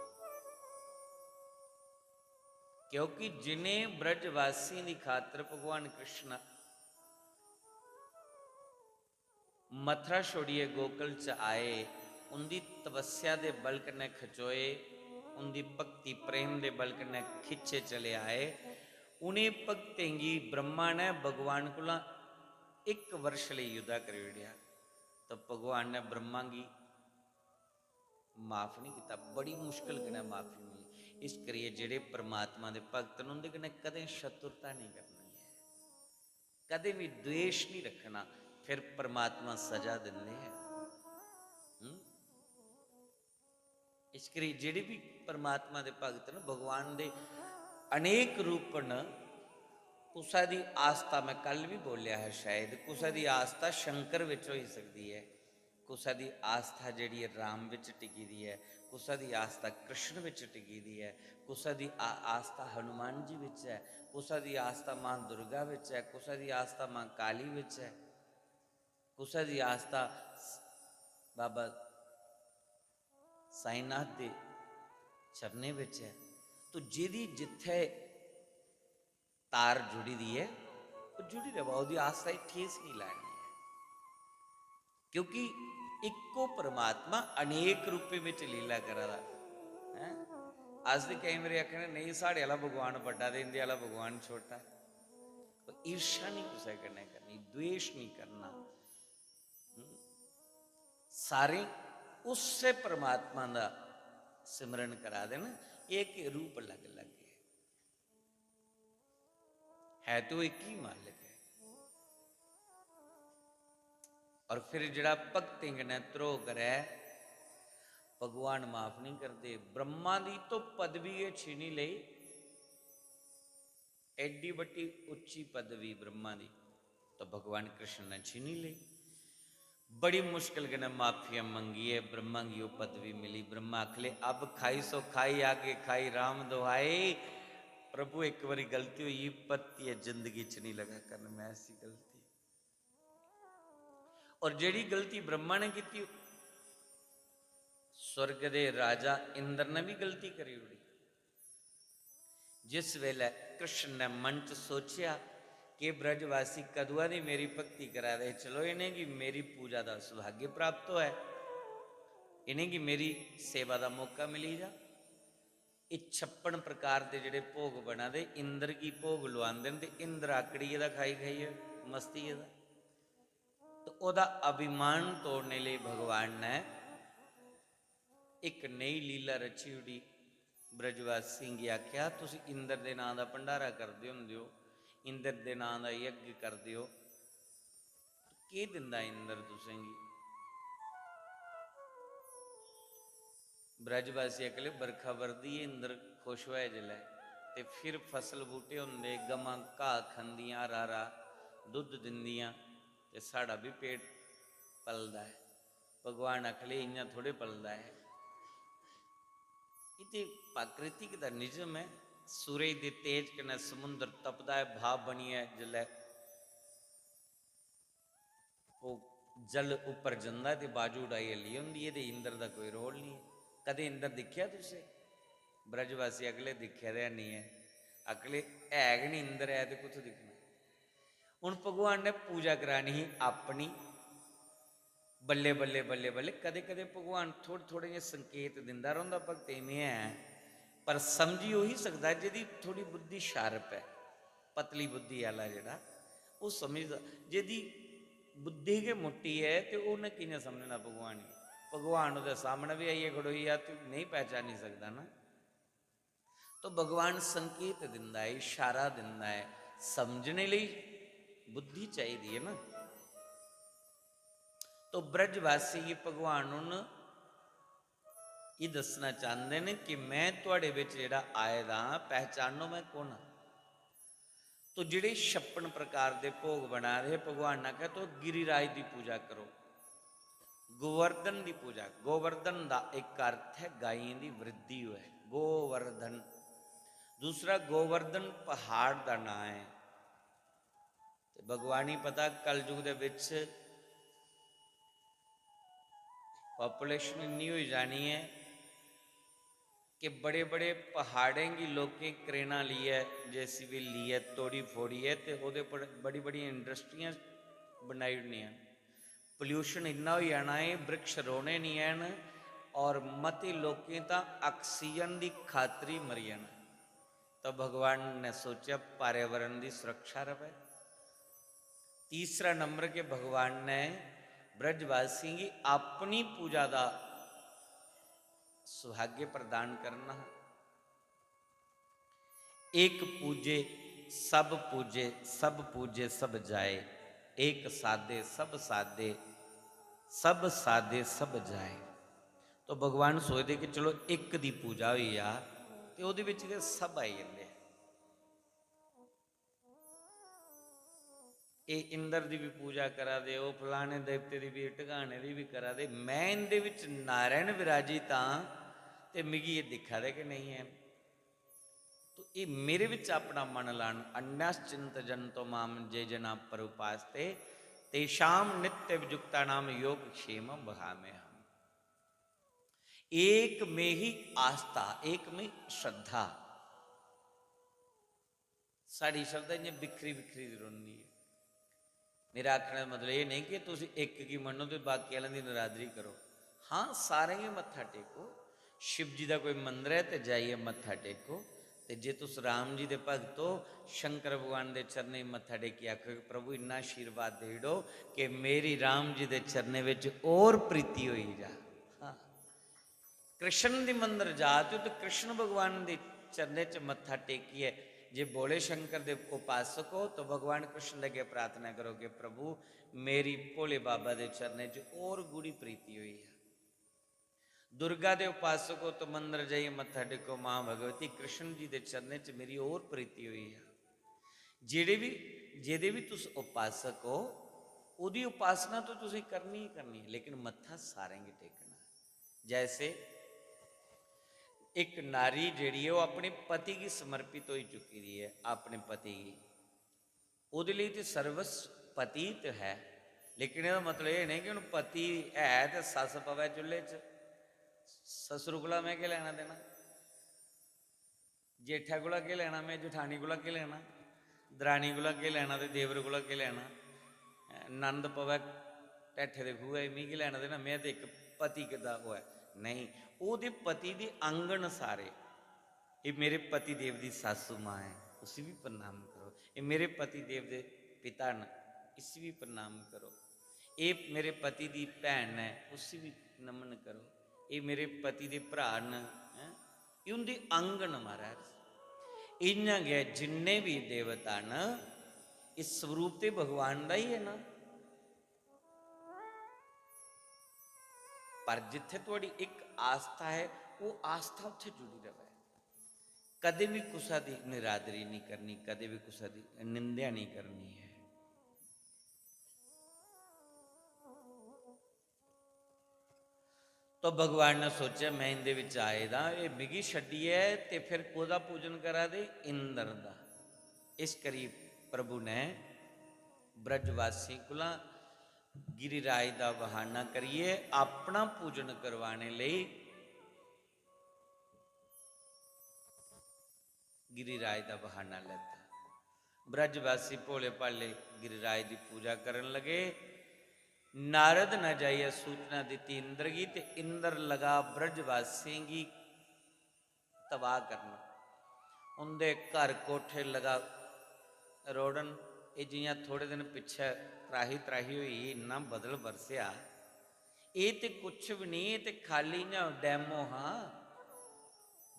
क्योंकि जिनें ब्रजवासियों दी खातर भगवान कृष्ण मथुरा छोड़ियै गोकुल च आए, उंदी तपस्या दे बल कन्नै खचोए, उंदी भक्ति प्रेम दे बल कन्नै खिच्चे चले आए। उनें भक्तें गी ब्रह्मा ने भगवान कोला इक वर्ष लेई जुदा करी ओड़ेआ। तो भगवान ने ब्रह्मा गी माफ नहीं किया, बड़ी मुश्किल कन्नै माफी मिली। इस करियै जेह्ड़े परमात्मा दे भक्त न, उंदे कन्नै कदें शत्रुता नहीं करनी है। कदें भी द्वेष नहीं रखना, फिर परमात्मा सजा दिंदे हैं। हम्म? इस करी जेह्ड़े भी परमात्मा दे भगत न, भगवान दे अनेक रूप न। कुसै दी आस्था, मैं कल भी बोलेआ हा शायद, कुसै दी आस्था शंकर विच होई सकदी ऐ, कुसै दी आस्था जेह्ड़ी ऐ राम बिच टिकी दी ऐ, कुसै दी आस्था कृष्ण बिच टिकी दी ऐ, कुसै दी आ-, आस्था हनुमान जी बिच ऐ, कुसै दी आस्था मां दुर्गा बिच ऐ, कुसै दी आस्था मां काली बिच ऐ, कुसै दी आस्था स-, बाबा साईंनाथ दे चरणें बिच ऐ। तो जेह्दी जित्थै तार जुड़ी दी ऐ, ओह् जुड़ी र'वा, ओह्दी आस्था गी ठेस निं लानी ऐ। क्योंकि इक्को परमात्मा अनेक रूपें बिच लीला करा दा ऐ। अस ते केईं बारी आखने, "नेईं, साढ़े आह्ला भगवान बड्डा ते इं'दे आह्ला भगवान छोटा।" पर ईर्ष्या निं कुसै कन्नै करनी, द्वेष निं करना। हम्म? सारे उस्सै परमात्मा दा सिमरन करा दे न, एह् कि रूप अलग-अलग ऐ। है तो एक ही मालिक है। और फिर जेह्ड़ा भक्तें कन्नै द्रोह करै, भगवान माफ नहीं करदे। ब्रह्मा दी तो पदवी गै छीनी लेई, एड्डी बड्डी उच्ची पदवी ब्रह्मा दी, तो भगवान कृष्ण ने छीनी लेई। बड़ी मुश्किल कन्नै माफियां मंगियै ब्रह्मा गी ओह् पदवी मिली। ब्रह्मा आखले, "अब खाई सो खाई, आगे खाई राम दुहाई।" प्रभु, इक बारी गलती होई, परतियै जिंदगी च नहीं लगा करन मैं ऐसी गलती। और जेह्ड़ी गलती ब्रह्मा ने कीती, स्वर्ग दे राजा इंद्र ने भी गलती करी ओड़ी। जिस वेले कृष्ण ने मन च सोचेआ कि ब्रजवासी कदुआ दी मेरी भक्ति करा दे, चलो इ'नेंगी मेरी पूजा दा सौभाग्य प्राप्त होऐ, इ'नेंगी मेरी सेवा दा मौका मिली जा। एह् छप्पन प्रकार दे जेह्ड़े भोग बना दे, इंद्र गी भोग लुआंदे न ते इंद्र आकड़ी गेदा खाई खाइयै, मस्ती गेदा। ते ओह्दा अभिमान तोड़ने लेई भगवान ने इक नई लीला रची ओड़ी। ब्रजवासियें गी आखेआ, "तुस इंद्र दे नांऽ दा भंडारा करदे होंदे ओ, इंद्र दे नांऽ दा यज्ञ करदे ओ, केह् दिंदा इंद्र तुसेंगी?" ब्रजवासी आखले, "बरखा बरदी ऐ, इंद्र खुश होऐ जिसलै, ते फिर फसल बूह्टे होंदे, गमां घाऽ खंदियां, हरा हरा दुद्ध दिंदियां, ते साढ़ा बी पेट पलदा ऐ।" भगवान आखले, "इ'यां थोड़े पलदा ऐ, एह् ते प्राकृतिक दा निजम ऐ। सूरज दे तेज कन्नै समुंदर तपदा ऐ, भाप बनियै जिसलै ओह् जल उप्पर जंदा ते बाजू उडाई हल्ली होंदी ऐ ते इंद्र दा कोई रोल निं ऐ। कदें इंद्र दिक्खेआ तुसें? ब्रजवासी अगले दिक्खेआ ते हैनी ऐ, अगले है गै निं इंद्र ऐ ते कुत्थूं दिक्खना? हून भगवान ने पूजा करानी ही अपनी, बल्ले बल्ले बल्ले बल्ले, कदें कदें भगवान थोह्ड़े थोह्ड़े जे संकेत दिंदा रौंह्दा भक्तें गी, में ऐ, पर समझी ओही सकदा जेह्दी थोह्ड़ी बुद्धि शार्प ऐ, पतली बुद्धि आह्ला जेह्ड़ा, ओह् समझदा। जेह्दी बुद्धि गै मुट्टी ऐ ते उ'न्नै कि'यां समझना भगवान गी? भगवान ओह्दे सामनै बी आइयै खड़ोई जा ते नेईं पहचानी सकदा ना। तो भगवान संकेत दिंदा ऐ, इशारा दिंदा ऐ, समझने लेई बुद्धि चाहिदी ऐ ना। तो ब्रजवासी गी भगवान हून एह् दस्सना चांह्दे न कि में थुआढ़े बिच जेह्ड़ा आए दा आं, पहचानो में कु'न आं। तो जेह्ड़े छप्पन प्रकार दे भोग बना दे हे, भगवान ने आखेआ, "तुस गिरिराज दी पूजा करो, गोवर्धन दी पूजा।" गोवर्धन दा इक अर्थ ऐ गायें दी वृद्धि होऐ, गोवर्धन। दूसरा, गोवर्धन पहाड़ दा नांऽ ऐ। ते भगवान गी पता, कलयुग दे बिच पॉपुलेशन इन्नी होई जानी ऐ कि बड़े-बड़े प्हाड़ें गी लोकें क्रेनां लेइयै, जेसीबी लेइयै, तोड़ी फोड़ियै ते ओह्दे पर बड़ी-बड़ी इंडस्ट्रियां बनाई ओड़नियां। पोल्यूशन इन्ना होई जाना ऐ, वृक्ष रौह्ने निं हैन और मते लोकें तां ऑक्सीजन दी खातरी मरी जाना। तो भगवान ने सोचेआ, पर्यावरण दी सुरक्षा रवै। तीसरा नंबर के भगवान ने ब्रजवासियों की अपनी पूजा दा सौभाग्य प्रदान करना। एक पूजे सब पूजे, सब पूजे सब जाए। एक साधे सब साधे, सब साधे सब जाए। तो भगवान सोचदे कि चलो इक दी पूजा होई जा ते ओह्दे बिच गै सब आई जंदे। एह् इंद्र दी बी पूजा करा दे, ओह् फलाने देवते दी बी, ढकाने दी बी करा दे। मैं इंदे बिच नारायण विराजित आं ते मिगी एह् दिक्खा दे गै नेईं हैन। तो एह् मेरे बिच अपना मन लान। अन्यश्चिंत जंतो माम जे जना परुपास्ते, तेषाम नित्य विजुक्ता नाम योग क्षेम बहामे हम। एक में ही आस्था, एक में श्रद्धा। साढ़ी श्रद्धा इ'यां बिखरी बिखरी दी रौंह्दी ऐ। मेरा आखने दा मतलब एह् नेईं कि तुस इक गी मन्नो ते बाकी आह्लें दी नरादरी करो। हां, सारें गी मत्था टेको, शिव जी दा कोई मंदर ऐ ते जाइयै मत्था टेको। ते जे तुस राम जी दे भक्त ओ, शंकर भगवान दे चरणें च मत्था टेकियै आखो कि प्रभु इन्ना आशीर्वाद देई ओड़ो कि मेरी राम जी दे चरणें बिच होर प्रीति होई जा। हां। कृष्ण दे मंदर जा ते उत्त कृष्ण भगवान दे चरणें च मत्था टेकियै जे भोले शंकर दे उपासक हो तो भगवान कृष्ण दे अग्गें प्रार्थना करो कि प्रभु मेरी भोले बाबा दे चरणें च होर गूढ़ी प्रीति होई जा। दुर्गा दे उपासक हो तो मंदर जाइयै मत्था टेको, मां भगवती कृष्ण जी दे चरणें च मेरी होर प्रीति होई जा। जेह्ड़े बी, जेह्दे बी तुस उपासक हो, ओह्दी उपासना तो तुसें करनी ही करनी ऐ, लेकिन मत्था सारें गी टेकना। जैसे इक नारी जेह्ड़ी ऐ, ओह् अपने पति गी समर्पित होई चुकी दी ऐ, अपने पति गी। ओह्दे लेई ते सर्वस्व पति ते है, लेकिन एह्दा मतलब एह् नेईं कि हून पति है ते सस्स पवै चु'ल्ले च, ससुर कोला में केह् लैना देना? जेठै कोला केह् लैना में, जठानी कोला केह् लैना, दरानी कोला केह् लैना ते देवर कोला केह् लैना? नंद पवै ढैठे दे खूहै, मिगी केह् लैना देना, में ते इक पति दा ओह् ऐ। नेईं, ओह्दे पति दे अंग न सारे। एह् मेरे पति देव दी सासू मां ऐ, उसी बी प्रणाम करो। एह् मेरे पति देव दे पिता न, इसी बी प्रणाम करो। एह् मेरे पति दी भैन ऐ, उसी बी नमन करो। एह् मेरे पति दे भ्राऽ न, हैं? एह् उं'दे अंग न, महाराज। इ'यां गै जिन्ने बी देवता न, इस स्वरूप ते भगवान दा ही ऐ ना। पर जित्थै थुआढ़ी इक आस्था ऐ, ओह् आस्था उत्थै जुड़ी र'वै। कदें बी कुसै दी निरादरी निं करनी, कदें बी कुसै दी निंदेआ निं करनी ऐ। तो भगवान ने सोचेआ, "में इं'दे बिच आए दा, एह् मिगी छड्डियै ते फिर कोह्दा पूजन करा दे? इंद्र दा।" इस करी प्रभु ने ब्रजवासियें कोला गिरिराज दा बहाना करियै अपना पूजन करवाने लेई गिरिराज दा बहाना लैता। ब्रजवासी भोले भाले गिरिराज दी पूजा करन लगे। नारद ने जाइयै सूचना दित्ती इंद्र गी, ते इंद्र लगा ब्रजवासियें गी तबाह करन, उं'दे घर कोठे लगा रोड़न। एह् जि'यां थोड़े दिन पिच्छे त्राही त्राही होई ही, इन्ना बदल बरसेआ। एह् ते कुछ बी नेईं, एह् ते खाली इ'यां demo हा।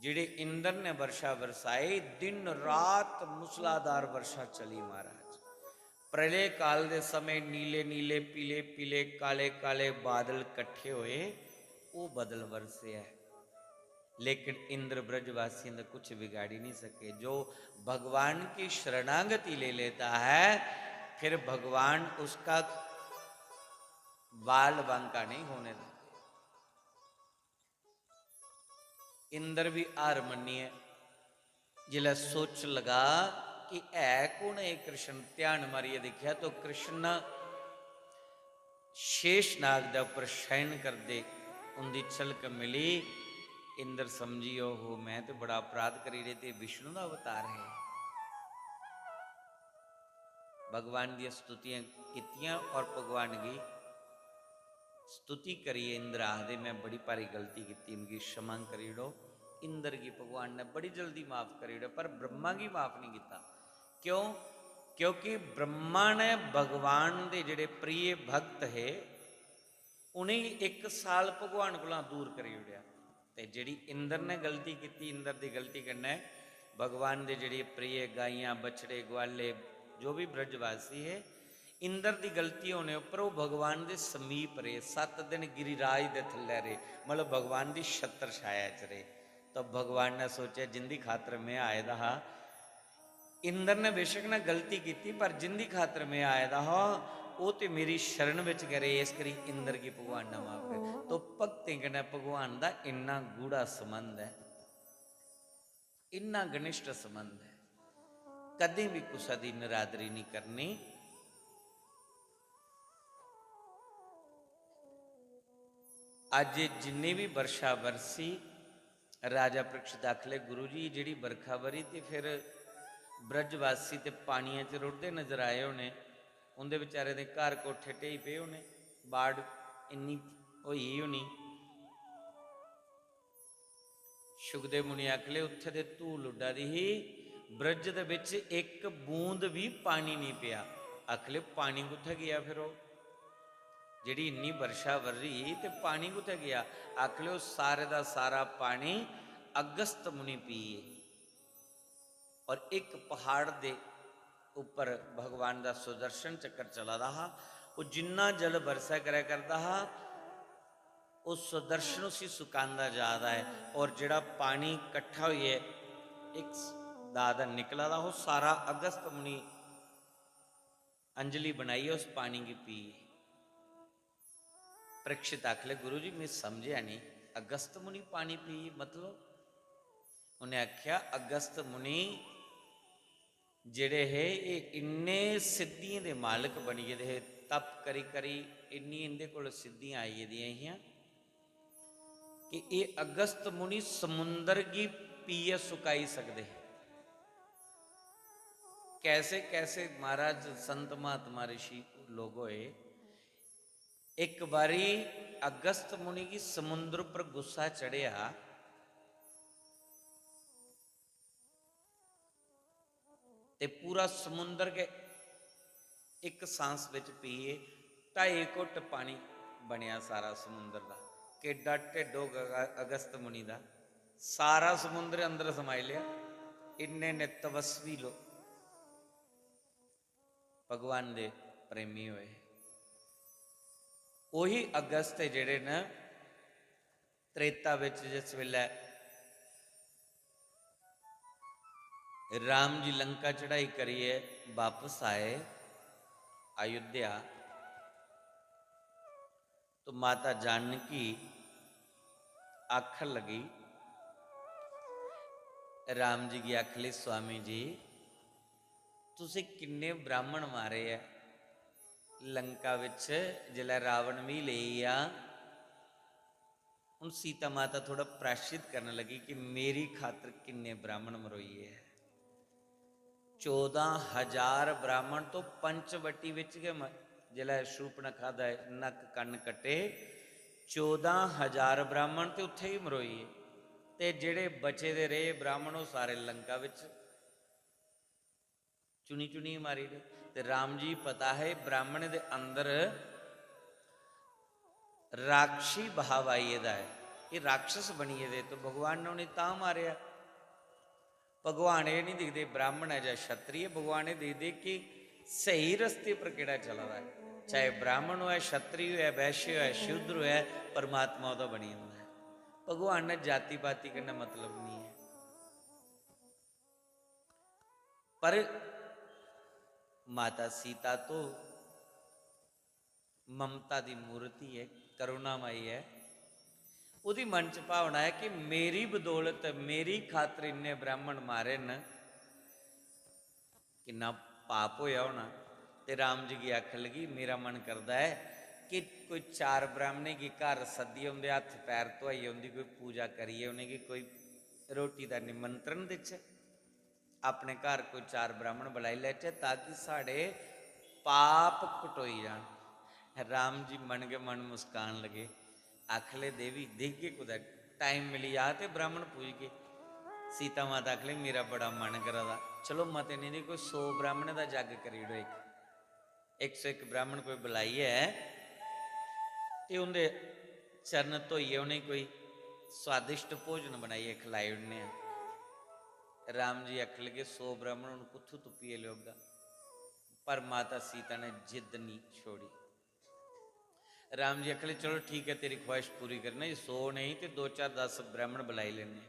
जेह्ड़े इंद्र ने वर्षा बरसाई, दिन रात मूसलाधार वर्षा चली महाराज। प्रलय काल दे समय नीले नीले, पीले पीले, काले काले बादल कट्ठे होए, ओह् बदल बरसेआ ऐ। लेकिन इंद्र ब्रजवासियों का कुछ बिगाड़ ही नहीं सके। जो भगवान की शरणागति ले लेता है, फिर भगवान उसका बाल बांका नहीं होने देते। इंद्र भी हार मन्नियै जिसलै सोच लगा कि है कु'न एह् कृष्ण, ध्यान मारियै दिक्खेआ तो कृष्ण शेषनाग दे उप्पर शयन करदे उं'दी झलक मिली। इंद्र समझी, "ओहो, मैं ते बड़ा अपराध करी ओड़े, ते विष्णु दा अवतार है।" भगवान दियां स्तुतियां कीतियां और भगवान गी स्तुति करियै इंद्र आखदे, "मैं बड़ी भारी गलती कीती, मिगी क्षमा करी ओड़ो।" इंद्र गी भगवान ने बड़ी जल्दी माफ करी ओड़ेआ, पर ब्रह्मा गी माफ नहीं कीता। क्यों? क्योंकि ब्रह्मा ने भगवान दे जेह्ड़े प्रिय भक्त हे, उ'नेंगी इक साल भगवान कोला दूर करी ओड़ेआ। ते जेह्ड़ी इंद्र ने गलती कीती, इंद्र दी गलती कन्नै भगवान दे जेह्ड़े प्रिय गाइयां, बछड़े, ग्वाले, जो भी ब्रजवासी हे, इंद्र दी गलती होने उप्पर ओह् भगवान दे समीप रेह्, सत्त दिन गिरिराज दे थल्लै रेह्, मतलब भगवान दी छत्र छाया च रेह्। तो भगवान ने सोचेआ, "जिंदी खातर में आए दा हा, इंद्र ने बेशक ना गलती कीती, पर जिंदी खातर में आए दा हा, ओह् ते मेरी शरण बिच गै रेह्, इस करी इंद्र गी भगवान ने माफ करी।" तो भक्तें कन्नै भगवान दा इन्ना गूढ़ा संबंध ऐ, इन्ना घनिष्ठ संबंध ऐ, कदें बी कुसै दी नरादरी नहीं करनी। अज्ज एह् जिन्नी बी बर्षा बरसी, राजा परीक्षित आखले, "गुरु जी, जेह्ड़ी बरखा बरी ते फिर ब्रजवासी ते पानियै च रुढ़दे नजर आए होने, उं'दे बेचारे दे घर कोठे ढेई पे होने, बाढ़ इन्नी होई होनी।" शुकदेव मुनि आखले, "उत्थे ते धूल उड्डा दी ही, ब्रज दे बिच इक बूंद बी पानी नहीं पेआ।" आखले, "पानी कुत्थै गेआ फिर ओह्? जेह्ड़ी इन्नी बर्षा बर्री ही ते पानी कुत्थै गेआ?" आखले, "ओह् सारे दा सारा पानी अगस्त मुनि पी गे।" और इक पहाड़ दे उप्पर भगवान दा सुदर्शन चक्कर चला दा हा। ओह् जिन्ना जल बरसै करै करदा हा, ओह् सुदर्शन उसी सुकांदा जा दा ऐ। और जेह्ड़ा पानी कट्ठा होइयै इक दा दा निकला दा, ओह् सारा अगस्त मुनि अंजलि बनाइयै उस पानी गी पी। परीक्षित आखले, "गुरु जी, मैं समझेआ नहीं, अगस्त मुनि पानी पी, मतलब?" उ'नें आखेआ, "अगस्त मुनि जेह्ड़े हे, एह् इन्ने सिद्धियें दे मालक बनी गेदे हे, तप करी करी इन्नी इं'दे कोल सिद्धियां आई गेदियां हियां कि एह् अगस्त मुनि समुंदर गी पीयै सुकाई सकदे हे।" कैसे कैसे महाराज संत महात्मा ऋषि लोग होए, इक बारी अगस्त मुनि गी समुंदर पर गुस्सा चढ़ेआ ते पूरा समुंदर गै इक सांस बिच पिए, ढाई घुट्ट पानी बनेआ सारा समुंदर दा। केड्डा ढिड्ड होग अग-, अगस्त मुनि दा, सारा समुंदर अंदर समाई लेआ। इन्ने इन्ने तपस्वी लोक भगवान दे प्रेमी होए। ओही अगस्त जेह्ड़े न, त्रेता बिच जिस बेल्लै राम जी लंका चढ़ाई करियै बापस आए अयोध्या, तो माता जानकी आखन लगी, राम जी गी आखन लगी, "स्वामी जी, तुसें किन्ने ब्राह्मण मारे ऐ, लंका बिच जिसलै रावण बी लेई गेआ, हून सीता माता थोह्ड़ा प्राश्चित करन लगी कि मेरी खातर किन्ने ब्राह्मण मरोइये ऐ। चौदां हजार ब्राह्मण तो पंचवटी बिच गै म-, जिसलै शूर्पणखा दा नक्क कन्न कट्टे, चौदां हजार ब्राह्मण ते उत्थै गै मरोइये, ते जेह्ड़े बचे दे रेह् ब्राह्मण, ओह् सारे लंका बिच चुनी चुनियै मारी ओड़े। ते राम जी पता है, ब्राह्मण दे अंदर राक्षसी भाव आई गेदा ऐ, एह् राक्षस बनी गेदे, तो भगवान ने उ'नेंगी तां मारेआ। भगवान एह् निं दिखदे ब्राह्मण ऐ जां क्षत्रिय, भगवान एह् दिखदे कि स्हेई रस्ते पर केह्ड़ा चला दा ऐ। चाहे ब्राह्मण होऐ, क्षत्रिय होऐ, वैश्य होऐ, शूद्र होऐ, परमात्मा ओह्दा बनी जंदा ऐ। भगवान ने जाति पाति कन्नै मतलब निं ऐ। पर माता सीता तो ममता दी मूर्ति ऐ, करुणामयी ऐ। ओह्दी मन च भावना ऐ कि मेरी बदौलत, मेरी खातर इन्ने ब्राह्मण मारे न, किन्ना पाप होया होना। ते राम जी गी आखन लगी, मेरा मन करदा ऐ कि कोई चार ब्राह्मणें गी घर सद्दियै उं'दे हत्थ पैर धोआइयै उं'दी कोई पूजा करियै उ'नेंगी कोई रोटी दा निमंत्रण देचै। अपने घर कोई चार ब्राह्मण बलाई लैचै ताकि साढ़े पाप कटोई जान। राम जी मन गै मन मुस्कान लगे। आखले, देवी, दिखगे कुतै, टाइम मिली जा ते ब्राह्मण पूजगे। सीता माता आखले, मेरा बड़ा मन करा दा, चलो मते नेईं ते कोई सौ ब्राह्मणें दा जग करी ओड़ो इक। इक सौ इक ब्राह्मण कोई बलाइयै ते उं'दे चरण धोइयै उ'नेंगी कोई स्वादिष्ट भोजन बनाइयै खलाई ओड़ने आं। राम जी आखन लगे, सौ ब्राह्मण हून कुत्थूं तुप्पियै लेओगा? पर माता सीता ने जिद्द निं छोड़ी। राम जी आखन लगे, चलो ठीक ऐ, तेरी ख्वाहिश पूरी करने, सौ नेईं ते दो चार दस ब्राह्मण बलाई लैने।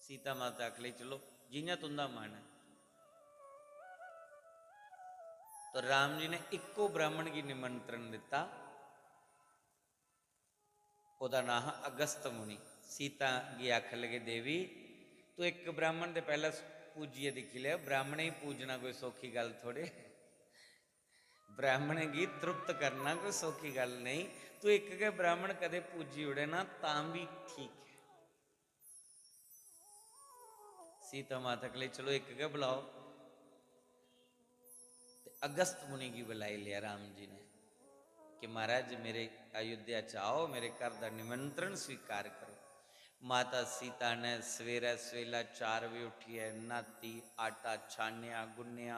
सीता माता आखन लगी, चलो जि'यां तुं'दा मन ऐ। तो राम जी ने इक्को ब्राह्मण गी निमंत्रण दित्ता, ओह्दा नांऽ हा अगस्त मुनि। सीता गी आखन लगे, देवी, तू इक ब्राह्मण दे पैह्लें पूजियै दिक्खी लै, ब्राह्मणें गी पूजना कोई सौखी गल्ल थोड़े। ब्राह्मणें गी तृप्त करना कोई सौखी गल्ल नेईं। तू इक गै ब्राह्मण कदें पूजी ओड़े ना, तां बी ठीक ऐ। सीता माता आखन लगी, चलो इक गै बलाओ। ते अगस्त मुनि गी बलाई लेआ राम जी ने कि महाराज, मेरे अयोध्या च आओ, मेरे घर दा निमंत्रण स्वीकार करो। माता सीता ने सवेरै सवेला चार बजे उट्ठियै न्हाती, आटा छानेआ, गुन्नेआ,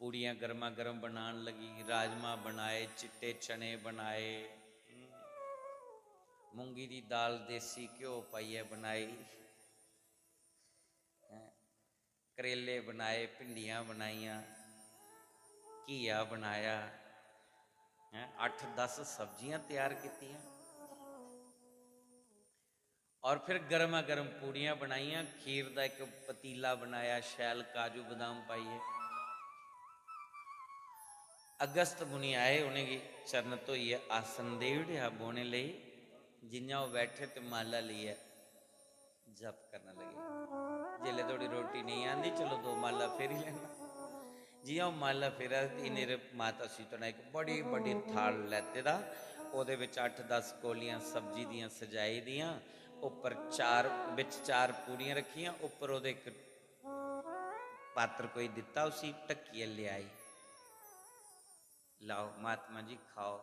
पूड़ियां गर्मा गर्म बनान लगी, राजमा बनाए, चिट्टे चने बनाए, मूंगी दी दाल देसी घ्यो पाइयै बनाई, हैं, करेले बनाए, भिंडियां बनाइयां, घीआ बनाया, हैं, अट्ठ दस सब्जियां त्यार कीतियां। और फिर गर्मा गर्म पूड़ियां बनाइयां, खीर दा इक पतीला बनाया, शैल काजू बदाम पाइयै। अगस्त मुनि आए, उ'नेंगी चरण धोइयै आसन देई ओड़ेआ बौह्ने लेई। जि'यां ओह् बैठे ते माला लेइयै जप करन लगे। जेल्लै धोड़ी रोटी नेईं आंदी, चलो दो माला फेरी लैना। जि'यां ओह् माला फेरा दे, इन्ने चिर माता सीता ने इक बड़ी बड्डी थाल लैते दा, ओह्दे बिच अट्ठ दस कौलियां सब्जी दियां सजाई दियां, उप्पर चार, बिच चार पूड़ियां रक्खियां, उप्पर ओह्दे इक पात्र कोई दित्ता, उसी ढक्कियै लेआई। लाओ महात्मा जी, खाओ।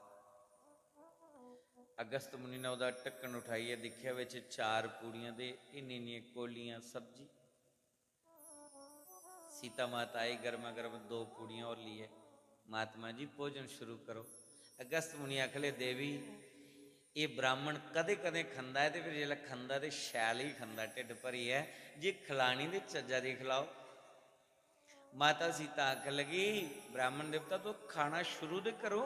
अगस्त मुनि ने ओह्दा ढक्कन उठाइयै दिक्खेआ, बिच चार पूड़ियां ते इन्नी इन्नियां कौलियां सब्जी। सीता माता आई, गर्मा गर्म दो पूड़ियां होर लेइयै, महात्मा जी भोजन शुरू करो। अगस्त मुनि आखले, देवी, एह् ब्राह्मण कदें कदें खंदा ऐ ते फिर जिसलै खंदा ते शैल ही खंदा, ढिड्ड भरियै, जे खलानी ते चज्जा दी खलाओ। माता सीता आखन लगी, ब्राह्मण देवता, तुस खाना शुरू ते करो,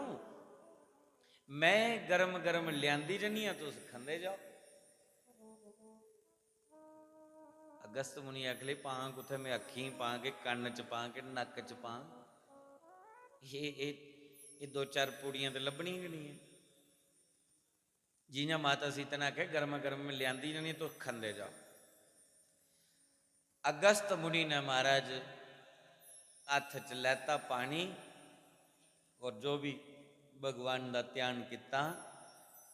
में गर्म गर्म लेआंदी जन्नी आं, तुस खंदे जाओ। अगस्त मुनि आखले, पां कुत्थै में अक्खीं पां, के कन्न च पां, के नक्क च पां? एह्, एह्, एह् दो चार पूड़ियां ते लब्भनियां गै नेईं ऐ। जि'यां माता सीता ने आखेआ, गर्मा गर्म में लेआंदी जन्नी, तुस खंदे जाओ। अगस्त मुनि ने महाराज हत्थ च लैता पानी, और जो भी भगवान दा ध्यान किता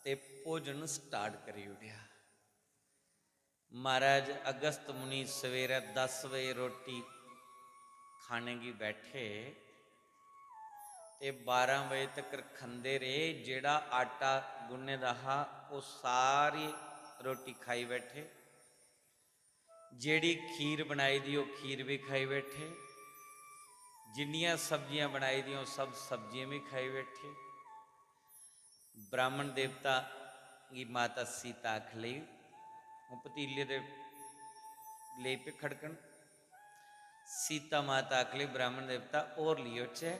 ते भोजन start करी ओड़ेआ। महाराज अगस्त मुनि सवेरै दस बजे रोटी खाने गी बैठे ते बारां बजे तकर खंदे रेह्। जेह्ड़ा आटा गुन्ने दा हा, ओह् सारी रोटी खाई बैठे। जेह्ड़ी खीर बनाई दी, ओह् खीर बी खाई बैठे। जिन्नियां सब्जियां बनाई दियां, ओह् सब सब्जियां बी खाई बैठे। ब्राह्मण देवता गी माता सीता आख लगी, ओह् पतीले दे लेई पे खड़कन। सीता माता आख लगी, ब्राह्मण देवता, होर लियोचे?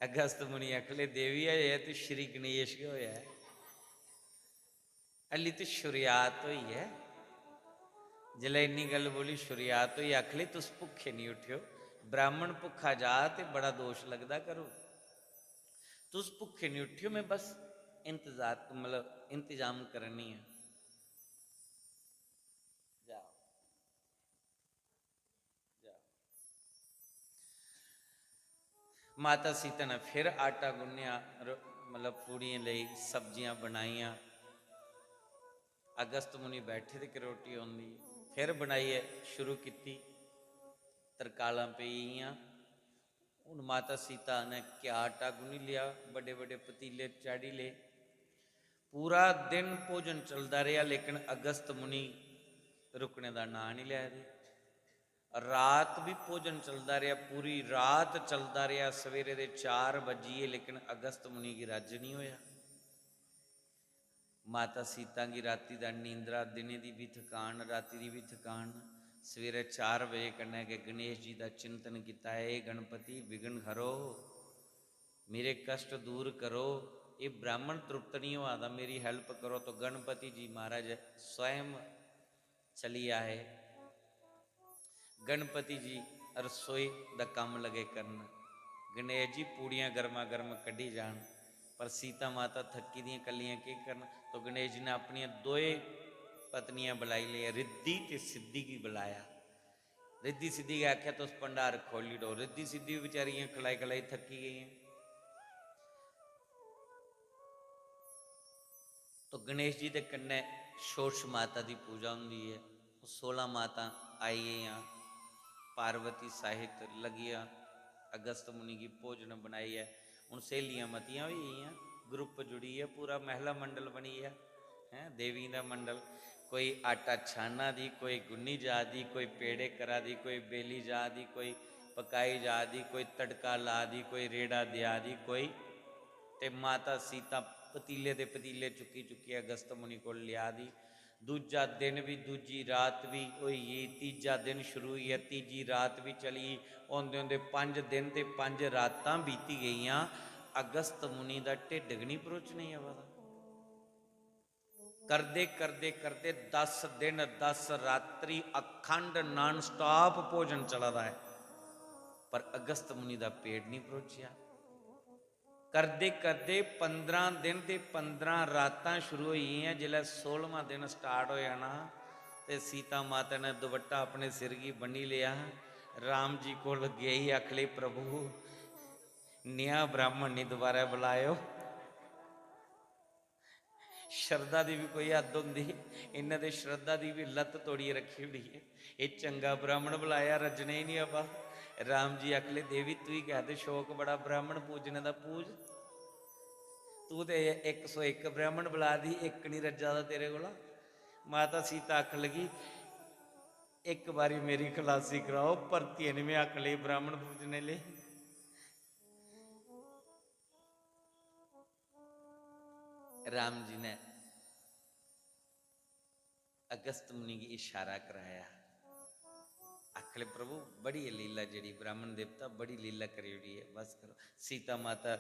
अगस्त मुनि आख लगे, देवी, अजें ते श्री गणेश गै होया ऐ, हल्ली ते शुरुआत होई ऐ। जिसलै इन्नी गल्ल बोली, शुरुआत होई, आख लगी, तुस भुक्खे निं उट्ठेओ। ब्राह्मण भुक्खा जा ते बड़ा दोश लगदा करो। तुस भुक्खे निं उट्ठेओ, में बस इंतजार, मतलब, इंतजाम करनी आं। जाओ। माता सीता ने फिर आटा गुन्नेआ, र-, मतलब पूड़ियें लेई, सब्जियां बनाइयां। अगस्त मुनि बैठे दे कि रोटी होंदी, फिर बनाइयै शुरू कीती। तरकालां पेई गेइयां। हून माता सीता ने क्या आटा गुन्नी लेआ, बड्डे बड्डे पतीले चाढ़ी ले। पूरा दिन भोजन चलदा रेहा, लेकिन अगस्त मुनि रुकने दा नांऽ निं लै दे। रात बी भोजन चलदा रेहा, पूरी रात चलदा रेहा। सवेरे दे चार बज्जिये, लेकिन अगस्त मुनि गी रज्ज निं होया। माता सीता गी राती दा नींदरा, दिनै दी बी थकान, राती दी बी थकान। सवेरे चार बजे कन्नै गै गणेश जी दा चिंतन कीता, "हे गणपति, विघ्न हरो, मेरे कष्ट दूर करो, ये ब्राह्मण तृप्त नहीं होआ दा, मेरी help करो।" तो गणपति जी महाराज स्वयं चली आए। गणपति जी रसोई दा कम्म लगे करन। गणेश जी पूड़ियां गर्मा गर्म कड्ढी जान, पर सीता माता थक्की दियां कल्लियां केह् करन? तो गणेश जी ने अपनियां दोए पत्नियां बुलाई लेइयां, रिद्धि ते सिद्धि गी बुलाया। रिद्धि सिद्धि गी आखेआ, "तुस भंडार खोह्ल्ली ओड़ो।" रिद्धि सिद्धि बी बेचारियां खलाई खलाई थक्की गेइयां। तो गणेश जी दे कन्नै शोरश माता दी पूजा होंदी ऐ। ओह् सोलां मातां आई गेइयां, पार्वती सहित लगियां अगस्त मुनि गी भोजन बनाइयै। हून स्हेलियां मतियां होई गेइयां, group जुड़ियै पूरा महिला मंडल बनी गेआ, हैं, देवियें दा मंडल। कोई आटा छाना दी, कोई गुन्नी जा दी, कोई पेड़े करा दी, कोई बेली जा दी, कोई पकाई जा दी, कोई तड़का ला दी, कोई रेड़ा देआ दी, कोई, ते माता सीता पतीले दे पतीले चुक्की चुक्कियै अगस्त मुनि कोल लेआ दी। दूजा दिन बी, दूजी रात बी होई गेई, तीजा दिन शुरू होई गेआ, तीजी रात बी चली गेई। होंदे होंदे पंज दिन ते पंज रातां बीती गेइयां। अगस्त मुनि दा ढिड्ड गै निं भरोचने गी आवा दा। करदे करदे करदे दस दिन, दस रात्रि अखंड non stop भोजन चला दा ऐ, पर अगस्त मुनि दा पेट निं भरोचेआ। करदे करदे पंदरां दिन ते पंदरां रातां शुरू होई गेइयां। जिसलै सोलमां दिन start होआ ना, ते सीता माता ने दुपट्टा अपने सिर गी बन्नी लेआ। राम जी कोल गेई, आखन लगी, "प्रभु, नेहा ब्राह्मण निं दोबारा बुलाएओ।" श्रद्धा दी बी कोई हद्द होंदी, इन्नै ते श्रद्धा दी बी लत्त तोड़ियै रक्खी ओड़ी ऐ। एह् चंगा ब्राह्मण बलाया, रज्जने ही निं आवा। राम जी आखन लगे, "देवी, तुगी केह् आखदे, शौक बड़ा ब्राह्मण पूजने दा, पूज। तूं ते इक सौ इक ब्राह्मण बला दी, इक निं रज्जा दा तेरे कोला।" माता सीता आखन लगी, "इक बारी मेरी खलासी कराओ, परतियै निं में आखन लगी ब्राह्मण पूजने लेई।" राम जी ने अगस्त मुनि गी इशारा कराया। आखले, "प्रभु, बड़ी ऐ लीला, जेह्ड़ी ब्राह्मण देवता बड़ी लीला करी ओड़ी ऐ, बस करो।" सीता माता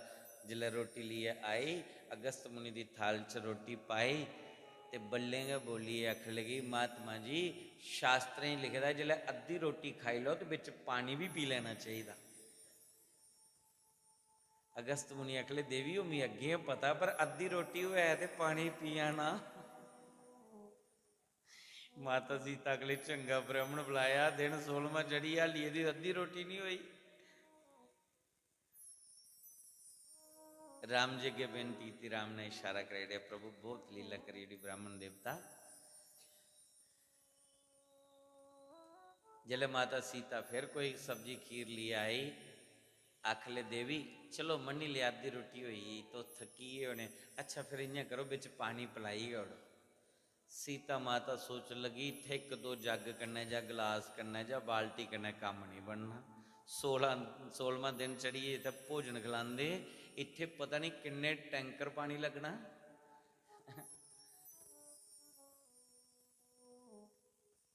जिसलै रोटी लेइयै आई, अगस्त मुनि दी थाल च रोटी पाई ते बल्लें गै बोलियै आखन लगी, "महात्मा जी, शास्त्रें च लिखे दा, जिसलै अद्धी रोटी खाई लैओ ते बिच पानी बी पी लैना चाहिदा।" अगस्त मुनि आखले, "देवी, ओह् मिगी अग्गें गै पता, पर अद्धी रोटी होऐ ते पानी पी आना।" माता सीता आखले, "चंगा ब्राह्मण बलाया, दिन सोलमा चढ़ी गेआ, हाली एह्दी अद्धी रोटी निं होई।" राम जी अग्गें बेनती कीती, राम ने इशारा कराई ओड़ेआ, "प्रभु, बहुत लीला करी ओड़ी ब्राह्मण देवता।" जिसलै माता सीता फिर कोई सब्जी खीर लेई आई, आखले, "देवी, चलो, मन्नी लेआ, अद्धी रुट्टी होई गेई, तुस थक्की गे होने, अच्छा, फिर इ'यां करो, बिच पानी पलाई गै ओड़ो।" सीता माता सोचन लगी, "इत्थै इक दो जग कन्नै जां गलास कन्नै जां बाल्टी कन्नै कम्म निं बनना। सोलां, सोलमां दिन चढ़ियै इत्थै भोजन खलांदे, इत्थै पता निं किन्ने टैंकर पानी लग्गना।"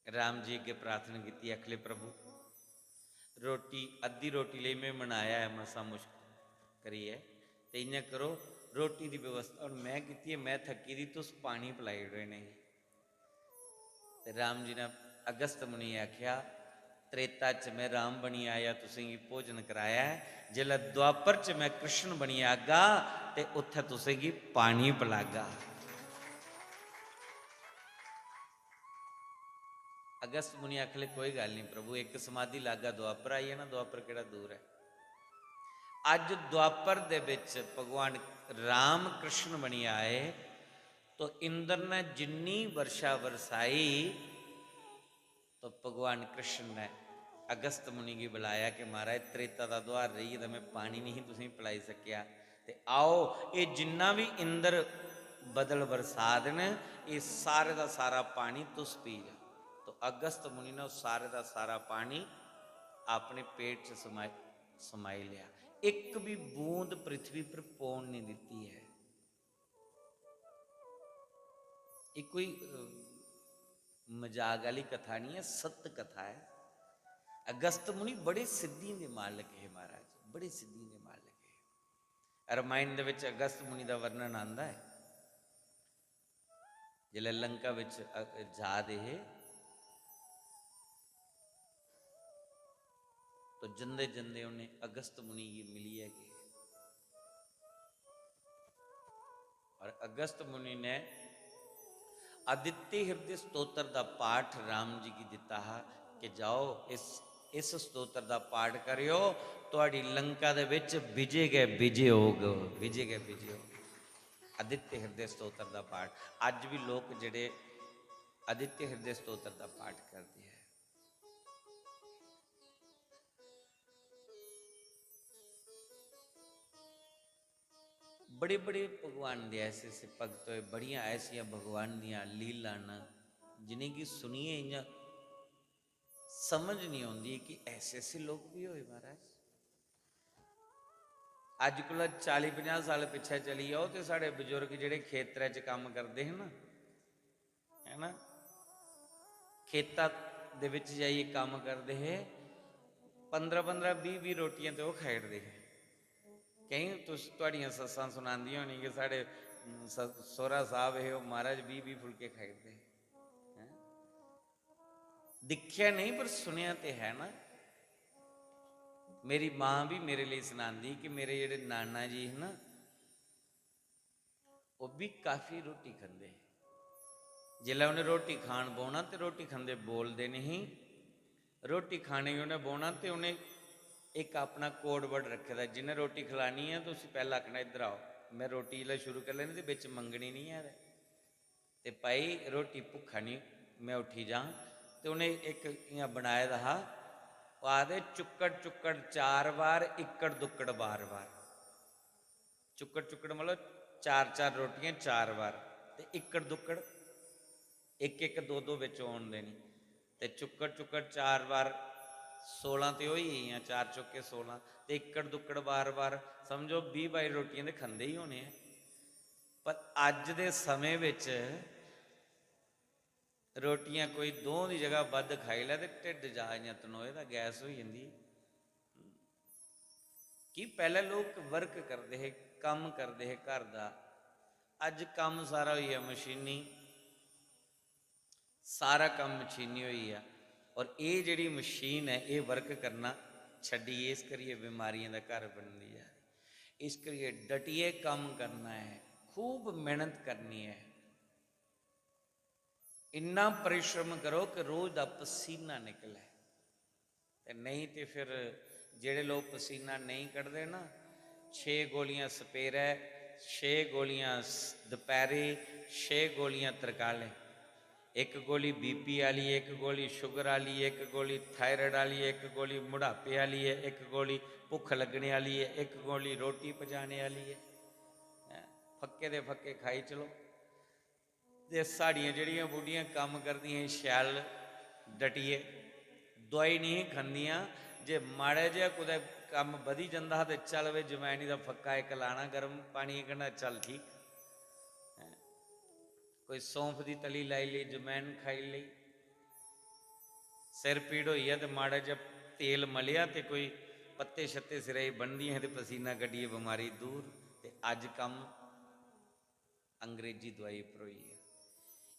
राम जी अग्गें प्रार्थना कीती, आखले, "प्रभु, रोटी, अद्धी रोटी लेई में बनाया ऐ मसा मुश्कल करियै, ते इ'यां करो, रोटी दी व्यवस्था हून में कीती ऐ, में थक्की दी, तुस पानी पलाई ओड़ो इ'नेंगी।" ते राम जी ने अगस्त मुनि गी आखेआ, "त्रेता च में राम बनियै आया, तुसेंगी भोजन कराया ऐ, जिसलै द्वापर च में कृष्ण बनियै आगा, ते उत्थै तुसेंगी पानी पलागा।" अगस्त मुनि आखले, "कोई गल्ल निं प्रभु, इक समाधि लागा, द्वापर आई जाना, द्वापर केह्ड़ा दूर ऐ।" अज्ज द्वापर दे बिच भगवान राम कृष्ण बनियै आए, तो इंद्र ने जिन्नी वर्षा बरसाई, तो भगवान कृष्ण ने अगस्त मुनि गी बुलाया कि, "महाराज, त्रेता दा द्वार रेही गेदा, में पानी नहीं तुसेंगी पिलाई सकेआ, ते आओ, एह् जिन्ना बी इंद्र बदल बरसात न, एह् सारे दा सारा पानी तुस पी जाओ।" तो अगस्त मुनि ने ओह् सारे दा सारा पानी अपने पेट च समाई, समाई लेआ। इक बी बूंद पृथ्वी पर पौन नहीं दित्ती ऐ। एह् कोई, अ, मजाक आह्ली कथा निं ऐ, सत्य कथा ऐ। अगस्त मुनि बड़े सिद्धियें दे मालक हे महाराज, बड़े सिद्धियें दे मालक हे। रामायण दे बिच अगस्त मुनि दा वर्णन आंदा ऐ। जिसलै लंका बिच, अ, जा दे हे, तो जंदे जंदे उ'नें अगस्त मुनि गी मिलियै गे। और अगस्त मुनि ने आदित्य हृदय स्तोत्र दा पाठ राम जी गी दित्ता हा कि जाओ, इस, इस स्तोत्र दा पाठ करेओ, तुहाड़ी लंका दे बिच विजय गै विजय होग, विजय गै विजय होग। आदित्य हृदय स्तोत्र दा पाठ अज्ज भी लोक जेह्ड़े आदित्य हृदय स्तोत्र दा पाठ करदे ऐ। बड़े बड़े भगवान दे ऐसे ऐसे भक्त होए, बड़ियां ऐसियां भगवान दियां लीलां न, जिनेंगी सुनियै इ'यां समझ नहीं औंदी कि ऐसे ऐसे लोक भी होए महाराज। अज्ज कोला चाली पंजाह् साल पिच्छें चली जाओ ते साढ़े बजुर्ग जेह्ड़े खेतरै च कम्म करदे हे ना, है ना, खेता दे बिच जाइयै कम्म करदे हे, पंदरां पंदरां, बीह् बीह् रोटियां ते ओह् खाई ओड़दे हे। केईं तुस, तुआढ़ियां सस्सां सनांदियां होनियां कि साढ़े, उम, स-, सौह्रा साह्ब हे, ओह् महाराज बीह् बीह् फुलके खाई ओड़दे हे। हैं? दिक्खेआ नेईं पर सुनेआ ते है ना। मेरी मां बी मेरे लेई सनांदी कि मेरे जेह्ड़े नाना जी हे ना, ओह् बी काफी रोटी खंदे हे। जिसलै उ'नें रोटी खान बौह्ना ते रोटी खंदे बोलदे नेईं हे। रोटी खाने गी उ'नें बौह्ना ते उ'नें इक अपना code word रक्खे दा, जि'नें रोटी खलानी ऐ ते उसी पैह्लें आखना, "इद्धर आओ।" में रोटी जिसलै शुरू करी लैनी ते बिच मंगनी निं ऐ। ते भाई, रोटी भुक्खा निं में उट्ठी जां। ते उ'नें इक इ'यां बनाए दा हा, ओह् आखदे, "चुक्कड़ चुक्कड़ चार बार, इक्कड़ दुक्कड़ बार बार।" चुक्कड़ चुक्कड़ मतलब चार चार रोटियां चार बार, ते इक्कड़ दुक्कड़ इक इक दो दो बिच औन देनी। ते चुक्कड़ चुक्कड़ चार बार, सोलां ते होई गेइयां, चार चौके सोलां, ते इक्कड़ दुक्कड़ बार बार, समझो बीह् बाई रोटियां ते खंदे ही होने ऐ। पर अज्ज दे समें बिच रोटियां कोई दो दी जगह बद्ध खाई लै ते ढिड्ड जा इ'यां तनोए दा, गैस होई जंदी। कि पैह्लें लोक work करदे हे, कम्म करदे हे घर दा, अज्ज कम्म सारा होई गेआ मशीनी, सारा कम्म मशीनी होई गेआ। और एह् जेह्ड़ी मशीन ऐ, एह् work करना छड्डी, इस करियै बमारियें दा घर बनदी जा दी। इस करियै डटियै कम्म करना ऐ, खूब मेहनत करनी ऐ। इन्ना परिश्रम करो कि रोज दा पसीना निकले। ते नेईं ते फिर जेह्ड़े लोक पसीना नेईं कढदे ना, छे गोलियां सपेरै, छे गोलियां स-, दपैह्री, छे गोलियां तरकालें। इक गोली बीपी आह्ली, इक गोली शुगर आह्ली, इक गोली थायराइड आह्ली, इक गोली बुढ़ापे आह्ली ऐ, इक गोली भुक्ख लग्गने आह्ली ऐ, इक गोली रोटी पचाने आह्ली ऐ। हैं? फक्के दे फक्के खाई चलो। ते साढ़ियां जेह्ड़ियां बुड्ढियां कम्म करदियां ही शैल डटियै, दोआई नेईं ही खंदियां। जे माड़ा जेहा कुतै कम्म बधी जंदा हा ते चल वे, जमैनी दा फक्का इक लाना गर्म पानियै कन्नै, चल ठीक। हैं? कोई सौंफ दी तली लाई लेई, जमैन खाई लेई। सिर पीड़ होई ऐ ते माड़ा जेहा तेल मलेआ ते कोई पत्ते शत्ते सिरै गी ब'नदियां हियां ते पसीना कड्ढियै बमारी दूर। ते अज्ज कम्म अंग्रेजी दोआई पर होई ऐ।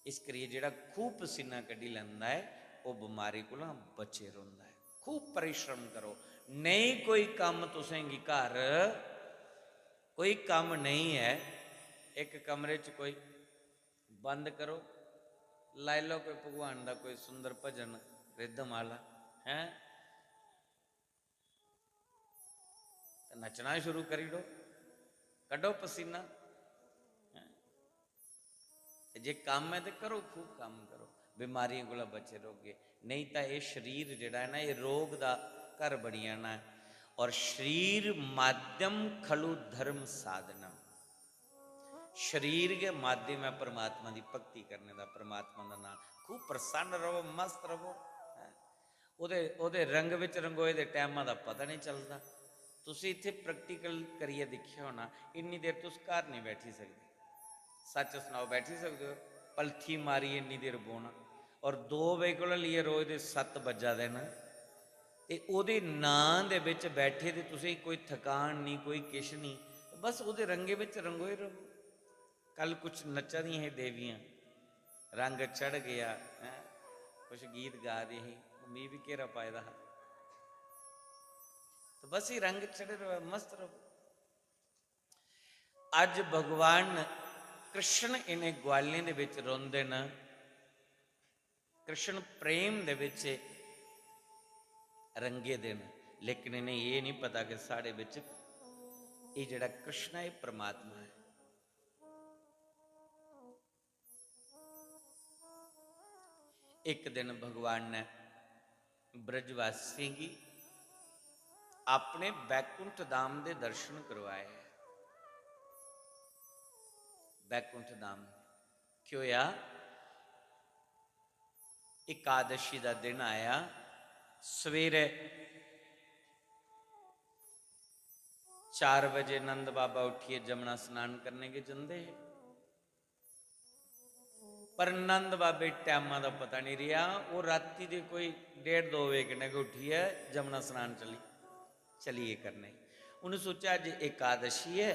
इस करियै जेह्ड़ा खूब पसीना कड्ढी लैंदा ऐ, ओह् बमारी कोला बचे रौंह्दा ऐ। खूब परिश्रम करो, नेईं कोई कम्म तुसेंगी घर, कोई कम्म नेईं ऐ। इक कमरे च कोई बंद करो, लाई लैओ कोई भगवान दा कोई सुंदर भजन, रिदम आह्ला, हैं? ते नच्चना शुरू करी ओड़ो, कड्ढो पसीना। हैं? ते जे कम्म ऐ ते करो, खूब कम्म करो, बमारियें कोला बचे रौह्गे। नेईं तां एह् शरीर जेह्ड़ा ऐ ना, एह् रोग दा घर बनी जाना ऐ। और शरीर माध्यम खलु धर्म साधनम। शरीर गै माध्यम ऐ परमात्मा दी भक्ति करने दा, परमात्मा दा नाम। खूब प्रसन्न रवो, मस्त रवो। हैं? ओह्दे, ओह्दे रंग बिच रंगोए दे टैमा दा पता निं चलदा। तुसी इत्थै practical करियै दिक्खेआ होना, इन्नी देर तुस घर निं बैठी सकदे। सच्च सनाओ, बैठी सकदे ओ? पलथी मारियै इन्नी देर बौह्ना। और दो बजे कोला लेइयै रोज दे सत्त बज्जा दे न। ते ओह्दे नांऽ दे बिच बैठे दे तुसें कोई थकान निं, कोई किश निं। बस ओह्दे रंगे बिच रंगोए र'वो। कल कुछ नच्चा दियां ही देवियां, रंग चढ़ गया, हैं? कुछ गीत गा दी ही, मी बी घेरा पाए दा हा। तो बस ये रंग चढ़े र'वो, मस्त र'वो। अज्ज भगवान कृष्ण इ'नें ग्वालें दे बिच रौंह्दे न, कृष्ण प्रेम दे बिच रंगे दे न, लेकिन इ'नें एह् निं पता कि साढ़े बिच एह् जेह्ड़ा कृष्ण ऐ, एह् परमात्मा ऐ। इक दिन भगवान ने ब्रजवासियें गी अपने बैकुंठ धाम दे दर्शन करवाए। बैकुंठ धाम केह् होया? एकादशी दा दिन आया, सवेरे चार बजे नंद बाबा उठियै जमुना स्नान करने गी जंदे हे। पर नंद बाबे टैमा दा पता निं रेहा। ओह् राती दे कोई डेढ़ दो बजे कन्नै गै उट्ठियै जमुना स्नान चली, चलिए करने। उ'नें सोचेआ, "अज्ज एकादशी ऐ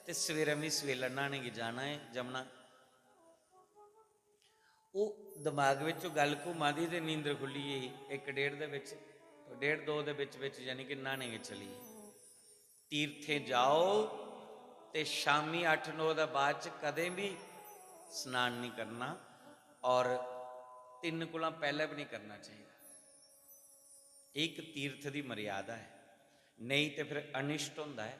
ते सवेरै मी सवेला न्हाने गी जाना ऐ जमुना।" ओह् दमाग बिच ओह् गल्ल घुमा दी ते नींदर खु'ल्ली गेई इक डेढ़ दे बिच, डेढ़ दो दे बिच बिच, यानी कि न्हाने गी चली गे। तीर्थें जाओ ते शामी अट्ठ नौ दे बाद च कदें बी स्नान निं करना और तिन्न कोला पैह्लें बी निं करना चाहिदा। एह् इक तीर्थ दी मर्यादा ऐ, नेईं ते फिर अनिष्ट होंदा ऐ।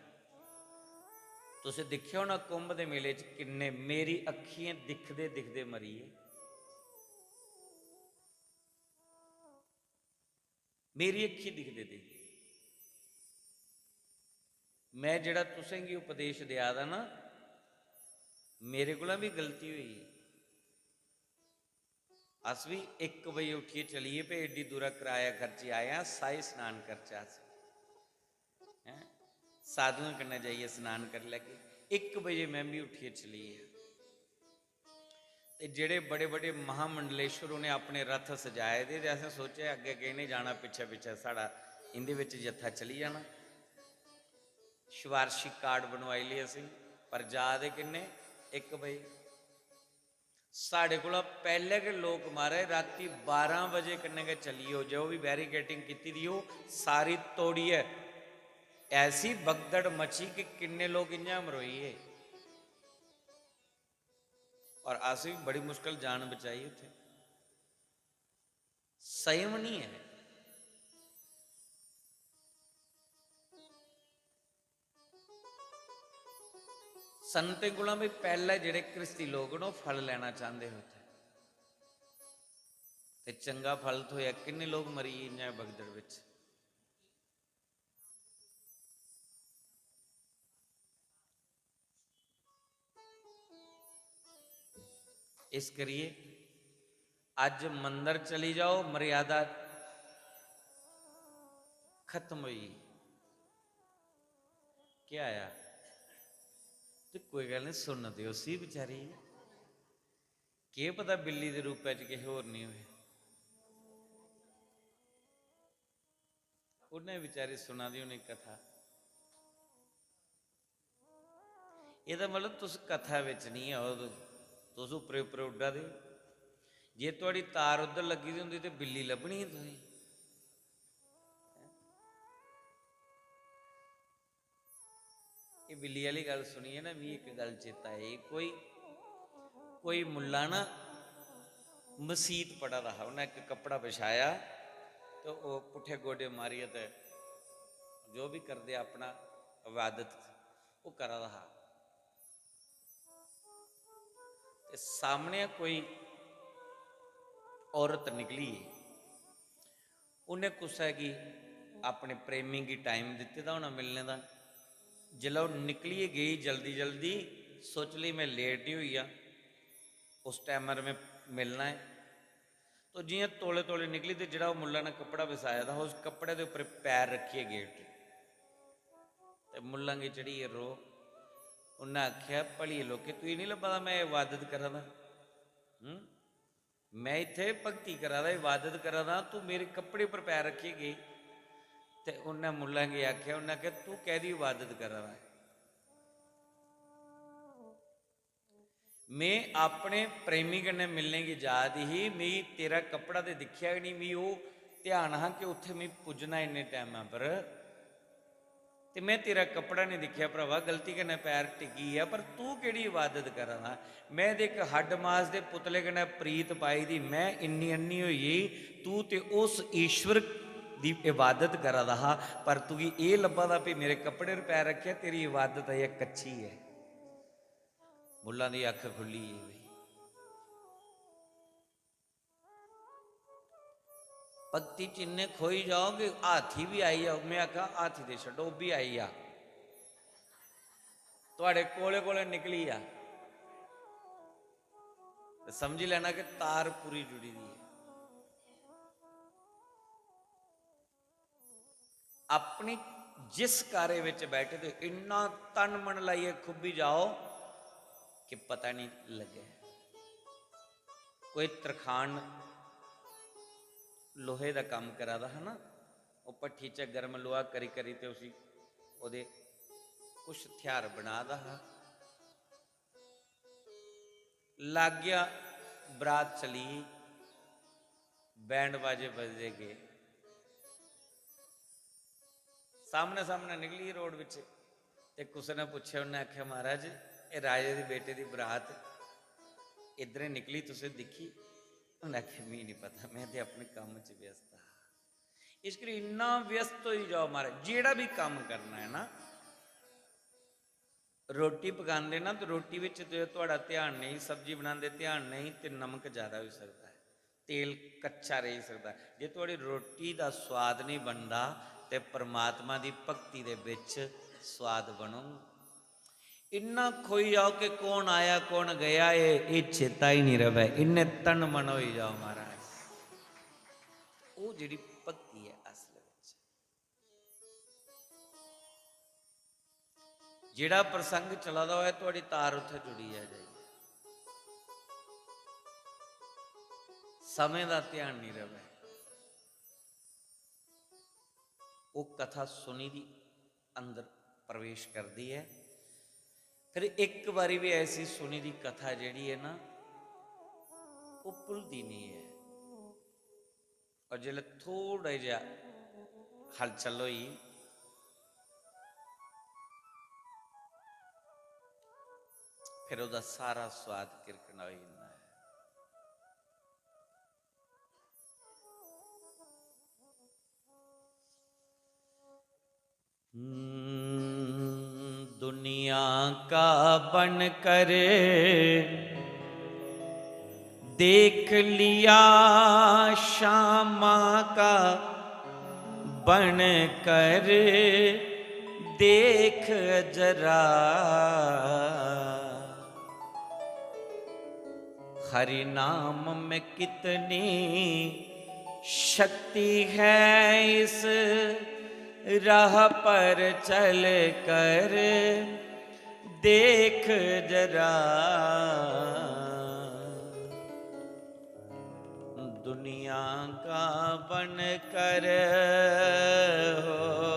तुसें दिक्खेआ होना कुंभ दे मेले च किन्ने मेरी अक्खियें दिखदे दिखदे मरी गे। मेरी अक्खी दिखदे दिखदे में जेह्ड़ा तुसें गी उपदेश देआ दा ना, मेरे कोला बी गलती होई। अस बी इक बजे उट्ठियै चलिए पे, एड्डी दूरा कराया खर्ची आए आं, साई स्नान करचै अस, हैं? साधुएं कन्नै जाइयै स्नान करी लैगे। इक बजे में बी उट्ठियै चली गेआ। ते जेह्ड़े बड़े बड़े महामंडलेश्वर, उ'नें अपने रथ सजाए दे, ते असें सोचेआ अग्गें अग्गें इ'नें जाना, पिच्छें पिच्छें साढ़ा इं'दे बिच जत्था चली जाना। शबारशी कार्ड बनवाई ले असें, पर जा दे किन्ने? इक बजे। साढ़े कोला पैह्लें गै लोक, महाराज, राती बारां बजे कन्नै गै चली जाओ, जो बी बैरिकेडिंग कीती दी, ओह् सारी तोड़ियै ऐसी भगदड़ मची कि किन्ने लोक इ'यां मरोई गे। और अस बी बड़ी मुश्कल जान बचाई उत्थै। संयम निं ऐ। संतें कोला भी पैह्ले जेह्ड़े घ्रिस्ती लोक न, ओह् फल लैना चांह्दे हे उत्थै। ते चंगा फल थ्होएआ। किन्ने लोक मरी गे इ'यां भगदड़ बिच। इस करियै अज्ज मंदर चली जाओ, मर्यादा खत्म होई गेई। केह् आया? ते कोई गल्ल निं, सुनन देओ उसी बेचारी गी। केह् पता बिल्ली दे रूपै च किश होर निं होऐ। उ'न्नै बेचारी सुना दी होनी कथा। एह्दा मतलब तुस कथा बिच निं आओ, तुस, तुस उप्परे उप्परे उड्डा दे ओ। जे थुआढ़ी तार उद्धर लग्गी दी होंदी ते बिल्ली लब्भनी ही तुसेंगी। एह् बिल्ली आह्ली गल्ल सुनियै ना, मिगी इक गल्ल चेता आई। कोई, कोई मुल्ला ना मसीत पढ़ा दा हा, उन्नै इक कपड़ा बछाया ते ओह् पुट्ठे गोडे मारियै ते जो बी करदे अपना इबादत ओह् करा दा हा। ते सामने कोई औरत निकली गेई। उन्नै कुसै गी, अपने प्रेमी गी टाइम दित्ते दा होना मिलने दा। जिसलै ओह् निकलियै गेई जल्दी जल्दी, सोची लेई में लेट निं होई जा, उस टाइम पर में मिलना ऐ। तो जि'यां तौले तौले निकली ते जेह्ड़ा ओह् मुल्ला ने कपड़ा बछाए दा हा, उस कपड़े दे उप्पर पैर रक्खियै गेई उठी। ते मुल्ला गी चढ़ियै रो। उन्नै आखेआ, "भलिये लोके, तुगी निं लब्भा दा में इबादत करा दा? हूं? में इत्थै भक्ति करा दा, इबादत करा दा, तू मेरे कपड़े पर पैर रक्खियै गेई।" ते उन्नै मुल्ला गी आखेआ, उन्नै आखेआ, "तू कैह्दी इबादत करा दा ऐ? में अपने प्रेमी कन्नै मिलने गी जा दी ही, मिगी तेरा कपड़ा ते दिक्खेआ गै निं, मिगी ओह् ध्यान हा कि उत्थै मिगी पुज्जना इन्ने टैमा पर, ते में तेरा कपड़ा निं दिक्खेआ भ्रावा, गलती कन्नै पैर टिकी गेआ, पर तू केह्ड़ी इबादत करा दा? में ते इक हड्ड मास दे पुतले कन्नै प्रीत पाई दी, में इन्नी अन्नी होई गेई, तू ते उस ईश्वर दी इबादत करा दा हा, पर तुगी एह् लब्भा दा भी मेरे कपड़े पर पैर रक्खेआ, तेरी इबादत अजें कच्ची ऐ।" मुल्लां दी अक्ख खु'ल्ली गेई भाई। भक्ति च इन्ने खोई जाओ कि हाथी बी आई जाओ। में आखा, "हाथी ते छड्डो, ओह् बी आई जा, थुआढ़े कोले कोले निकली जा, ते समझी लैना कि तार पूरी जुड़ी दी ऐ।" अपनी जिस कार्य विच बैठे दे हो, इन्ना तन मन लाइयै खुब्बी जाओ कि पता निं लग्गे। कोई तरखान लोहे दा कम्म करा दा हा ना, ओह् भट्ठी च गर्म लोहा करी करी ते उसी ओह्दे कुछ हथ्यार बना दा हा। लाग्गेआ बरात चली गेई, बैंड बाजे बजदे गे। सामनै सामनै निकली गे रोड बिच ते कुसै ने पुच्छेआ, उन्नै आखेआ, "महाराज, एह् राजे दे बेटे दी बरात इद्धरें निकली, तुसें दिक्खी?" उन्नै आखेआ, "मिगी निं पता, में ते अपने कम्म च व्यस्त हा।" इस करी इन्ना व्यस्त होई जाओ महाराज, जेह्ड़ा बी कम्म करना ऐ ना, रोटी पकांदे ना, ते रोटी बिच जे थुआढ़ा ध्यान नेईं, सब्जी बनांदे ध्यान नेईं, ते नमक ज्यादा होई सकदा ऐ, तेल कच्चा रेही सकदा ऐ। जे थुआढ़ी रोटी दा स्वाद नेईं बनदा, ते परमात्मा दी भक्ति दे बिच स्वाद बनोग? इन्ना खोई जाओ कि कौन आया, कौन गया, एह्, एह् चेता ही निं रवै, इन्ने तन मन होई जाओ महाराज। ओह् जेह्ड़ी भक्ति ऐ असल बिच। जेह्ड़ा प्रसंग चला दा होऐ, थुआढ़ी तार उत्थै जुड़ी ऐ जाइयै। समें दा ध्यान निं रवै। ओह् कथा सुनी दी अंदर प्रवेश करदी ऐ। फिर इक बारी बी ऐसी सुनी दी कथा जेह्ड़ी ऐ ना, ओह् भुलदी निं ऐ। और जिसलै थोह्ड़ा जेहा हलचल होई, फिर ओह्दा सारा स्वाद किरकना होई जंदा ऐ। हम्म, दुनिया का बनकर देख लिया, श्यामा का बनकर देख जरा। हरि नाम में कितनी शक्ति है, इस राह पर चल कर देख जरा। दुनिया का बनकर हो,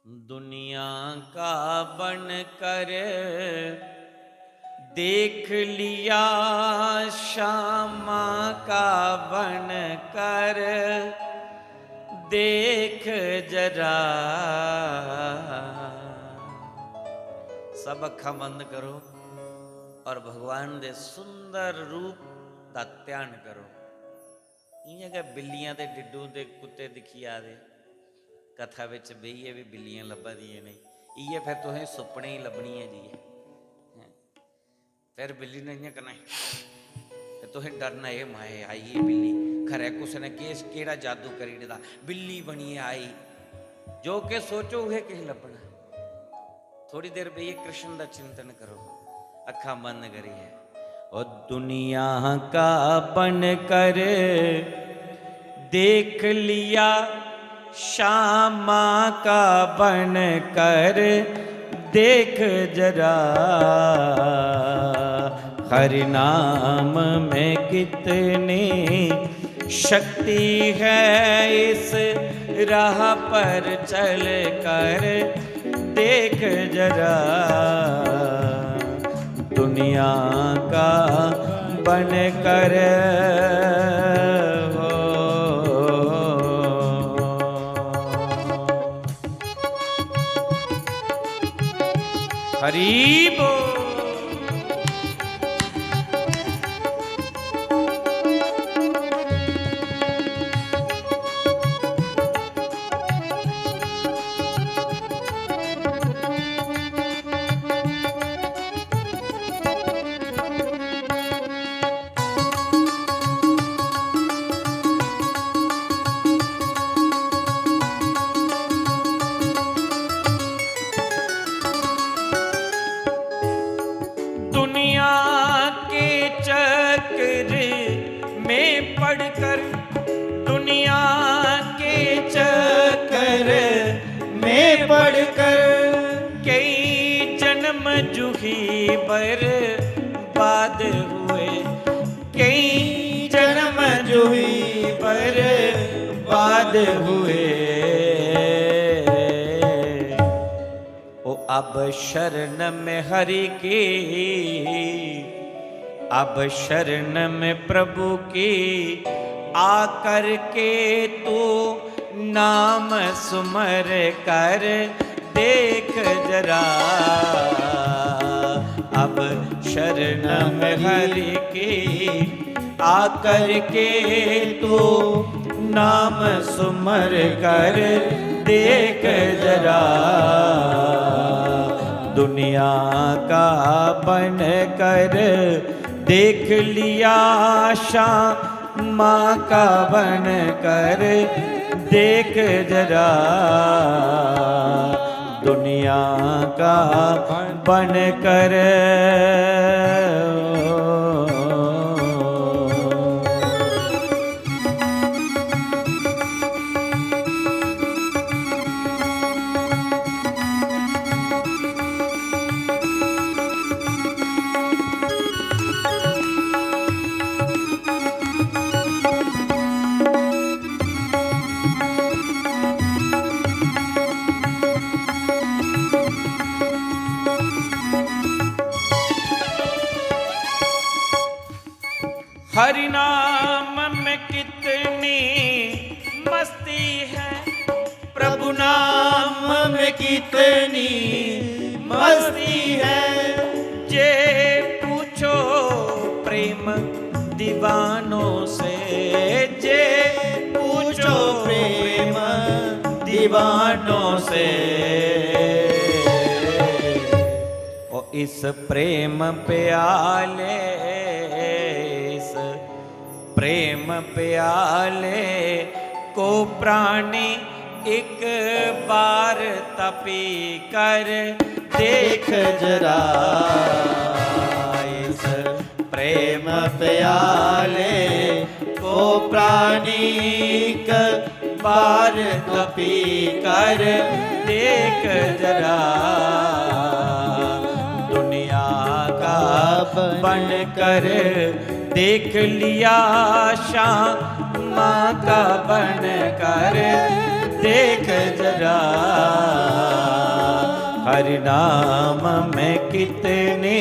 दुनिया का बनकर देख लिया, श्यामा का बनकर देख जरा। सब अखां बंद करो और भगवान दे सुंदर रूप दा ध्यान करो। इ'यां गै बिल्लियां ते डिड्डू ते कुत्ते दिक्खी आए दे, कथा बिच बेहियै बी बिल्लियां लब्भा दियां नेईं। इ'यै फिर तुसें सुपने च लब्भनियां जी। हैं? फिर बिल्ली ने इ'यां करना, ते तुसें डरना, "एह् माए आई एह् बिल्ली, खरै कुसै ने केह्, केह्ड़ा जादू करी ओड़े दा, बिल्ली बनियै आई।" जो किश सोचो उ'ऐ किश लब्भना। थोड़ी देर बेहियै कृष्ण दा चिंतन करो, अक्खां बंद करियै। ओ दुनिया का बनकर देख लिया, श्यामा का बनकर देख जरा। हरि नाम में कितनी शक्ति है, इस राह पर चल कर देख जरा। दुनिया का बनकर हो। हरि बोल। दुनिया के चक्कर में पड़कर, दुनिया के चक्कर में पड़कर, कई जन्म जूही बर्बाद हुए, कई जन्म जूही बर्बाद हुए। ओ अब शरण में हरि की, अब शरण में प्रभु की, आकर के तू नाम सुमर कर देख जरा। अब शरण में हरि की, आकर के तू नाम सुमर कर देख जरा। दुनिया का बन कर देख लिया, श्यामा का बन कर देख जरा। दुनिया का बन कर। हरि नाम में कितनी मस्ती है, प्रभु नाम में कितनी मस्ती है। जे पूछो प्रेम दीवानों से, जे मानो से। ओ इस प्रेम प्याले, इस प्रेम प्याले को प्राणी एक बार तपी कर देख जरा। इस प्रेम प्याले को प्राणी एक बार तपी कर देख जरा। दुनिया का बन कर देख लिया, श्यामा का बन कर देख जरा। हरि नाम में कितनी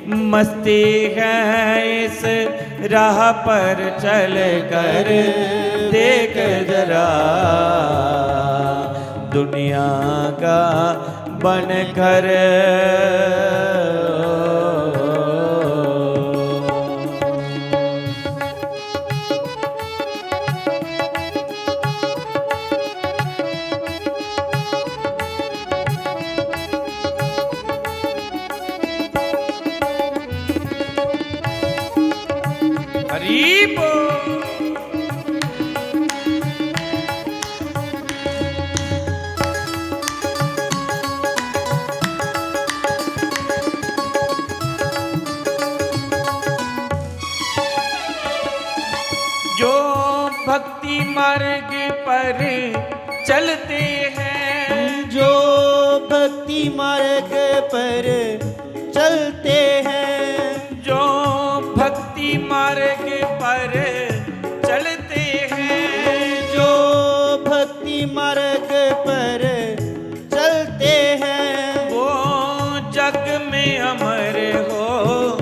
मस्ती है, इस राह पर चल कर देख जरा। दुनिया का बन कर। हरि बोल। जो भक्ति मार्ग पर चलते हैं, जो भक्ति मार्ग पर चलते हैं, जो भक्ति मार्ग पर चलते हैं, जो भक्ति मार्ग पर चलते हैं, वो जग में अमर हो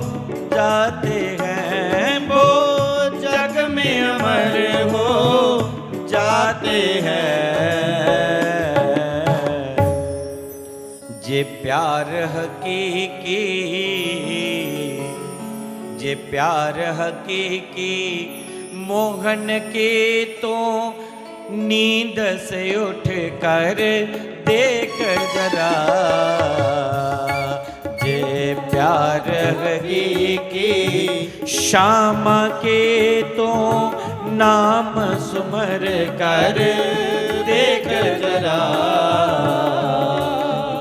जाते हैं, वो जग में अमर हो जाते हैं। जे प्यार हकीकी, जे प्यार हकीकी मोहन के, तो नींद से उठ कर देख जरा। जे प्यार हकीकी श्यामा के, तो नाम सुमर कर देख जरा।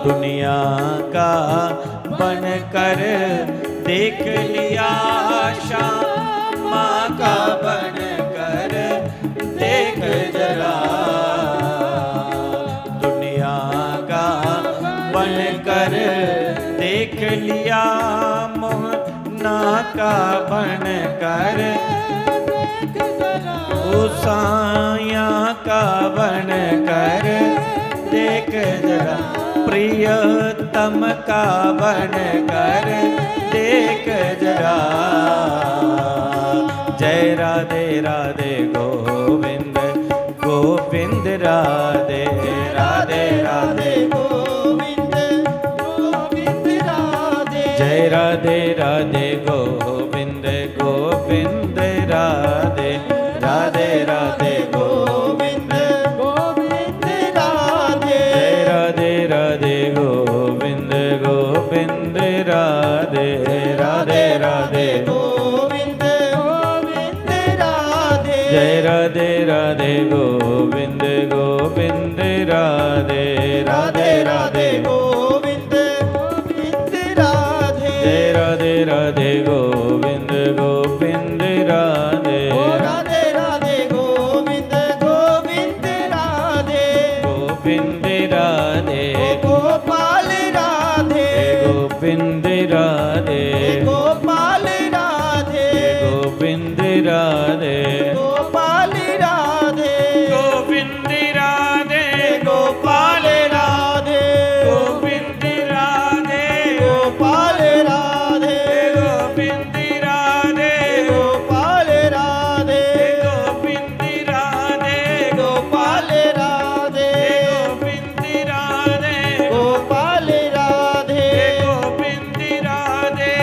दुनिया का बन कर देख लिया, श्यामा का बन कर देख जरा। दुनिया का बन कर देख लिया, मोहना का बन कर, उसाया का बन कर देख जरा। प्रियतम का बन कर देख जरा। जय राधे राधे गोविंद, गोविंद राधे। राधे राधे गोविंद, गोविंद राधे। जय राधे राधे गोविंद, गोविंद राधे। राधे राधे गोविंद, गोविंद राधे। जय राधे राधे गोविंद, गोविंद राधे। राधे राधे गोविंद, गोविंद राधे। जय राधे राधे गोविंद, गोविंद राधे। राधे राधे गोविंद, गोविंद राधे। जय राधे राधे गोविंद, गोविंद राधे। ओ राधे राधे गोविंद, गोविंद राधे। गोविंद राधे। ओ गोपाल राधे। गोविंद राधे। गोपाल राधे। गोविंद राधे। गोपाल राधे। गोविंद राधे। गोपाल राधे। गोविंद राधे। गोपाल राधे। गोविंद राधे। गोपाल राधे। गोविंद राधे। गोपाल राधे। गोविंद राधे। गोपाल राधे। गोविंद राधे।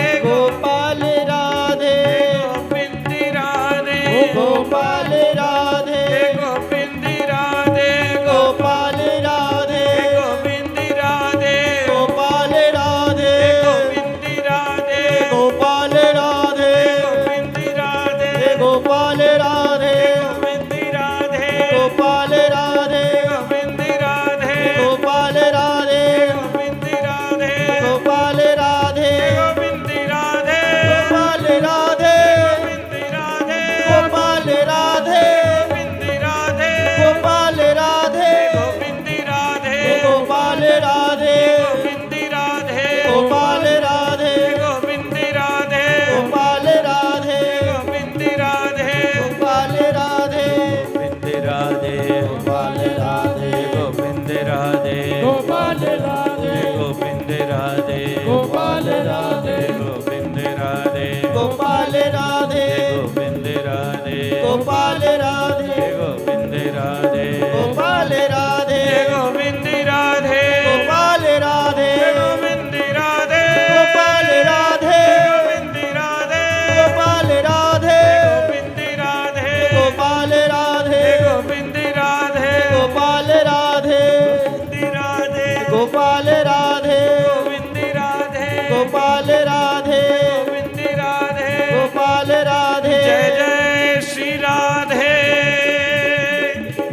गोपाल राधे। गोविंद राधे। गोपाल राधे। गोविंद राधे। गोपाल राधे। गोविंद राधे। गोपाल राधे। गोविंद राधे। गोपाल राधे। गोविंद राधे। गोपाल राधे। गोविंद राधे। गोपाल राधे। गोविंद राधे। गोपाल राधे। गोविंद राधे। गोपाल राधे। गोविंद राधे। गोपाल राधे। गोविंद राधे। गोपाल राधे। जय जय श्री राधे।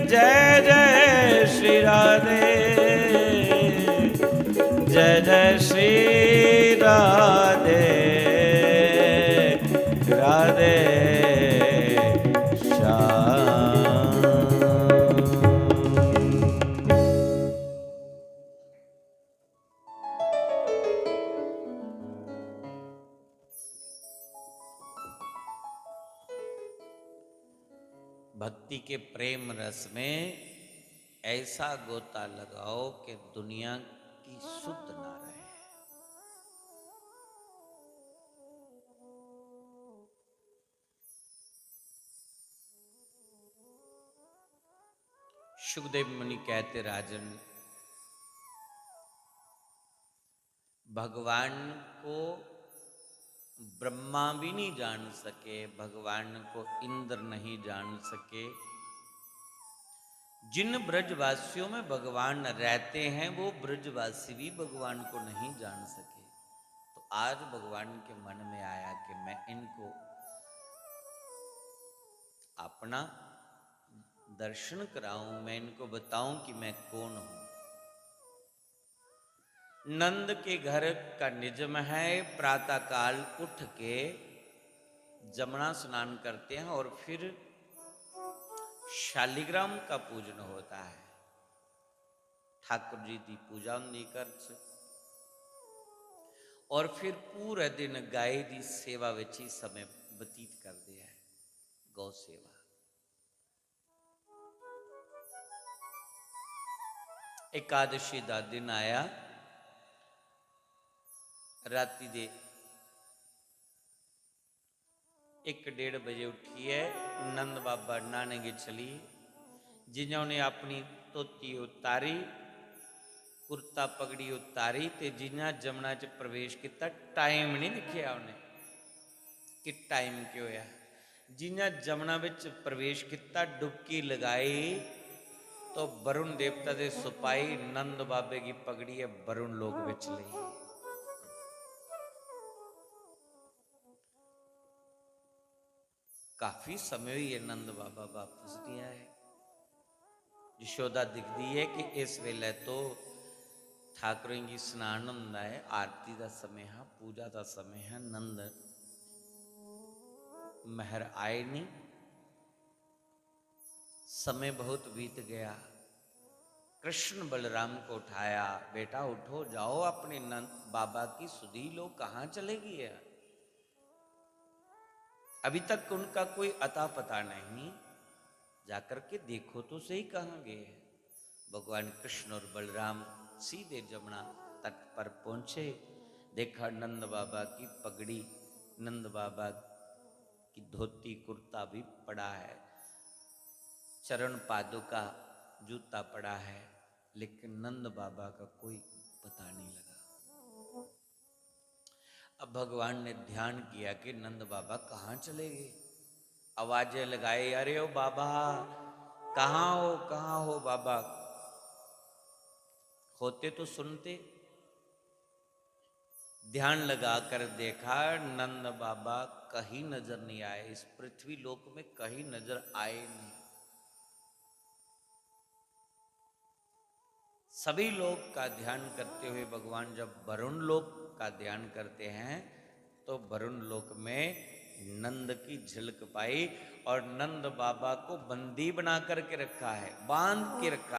जय जय श्री राधे। जय जय श्री राधे। राधे श्याम। भक्ति के प्रेम रस में ऐसा गोता लगाओ कि दुनिया की सुध ना रहे। सुखदेव मुनि कहते, राजन, भगवान को ब्रह्मा भी नहीं जान सके, भगवान को इंद्र नहीं जान सके। जिन ब्रजवासियों में भगवान रहते हैं, वो ब्रजवासी भी भगवान को नहीं जान सके। तो आज भगवान के मन में आया कि मैं इनको अपना दर्शन कराऊं, मैं इनको बताऊं कि मैं कौन हूं। नंद के घर का निजम है, प्रातःकाल उठ के जमुना स्नान करते हैं और फिर शालिग्राम का पूजन होता है। ठाकुर जी की पूजा होंदी घर च, और फिर पूरे दिन गाय की सेवा विच ही समय बतीत करते हैं। गौ सेवा। एकादशी का दिन आया, राती दे एक डेढ़ बजे उठियै नंद बाबा न्हाने गी चली। जियां उन्हें अपनी धोती उतारी, कुर्ता पगड़ी उतारी ते जियां जमुना च प्रवेश किया, टाइम नहीं दिखेआ उन्हें कि टाइम केह् होया। जियां जमुना विच प्रवेश किया, डुबकी लगाई, तो वरुण देवता दे सिपाही नंद बाबे की पगड़ियै वरुण लोक विच ले। काफी समय होई है नंद बाबा वापस नहीं आए। यशोदा दिखदी है कि इस वेले तो ठाकुरें गी स्नान हुंदा है, आरती का समय है, पूजा का समय है, नंद महर आए नहीं। समय बहुत बीत गया। कृष्ण बलराम को उठाया, बेटा उठो, जाओ अपने नंद बाबा की सुधि लो, कहाँ चले गए हैं? अभी तक उनका कोई अता पता नहीं, जाकर के देखो तो सही कहाँ गए हैं। भगवान कृष्ण और बलराम सीधे जमुना तट पर पहुंचे। देखा नंद बाबा की पगड़ी, नंद बाबा की धोती कुर्ता भी पड़ा है, चरण पादुका जूता पड़ा है, लेकिन नंद बाबा का कोई पता नहीं लगा। अब भगवान ने ध्यान किया कि नंद बाबा कहाँ चले गए। आवाजें लगाए, अरे ओ बाबा, कहाँ हो, कहाँ हो बाबा? होते तो सुनते। ध्यान लगाकर देखा, नंद बाबा कहीं नजर नहीं आए, इस पृथ्वी लोक में कहीं नजर आए नहीं। सभी लोक का ध्यान करते हुए भगवान जब वरुण लोक का ध्यान करते हैं, तो वरुण लोक में नंद की झलक पाई और नंद बाबा को बंदी बना करके रखा है, बांध के रखा।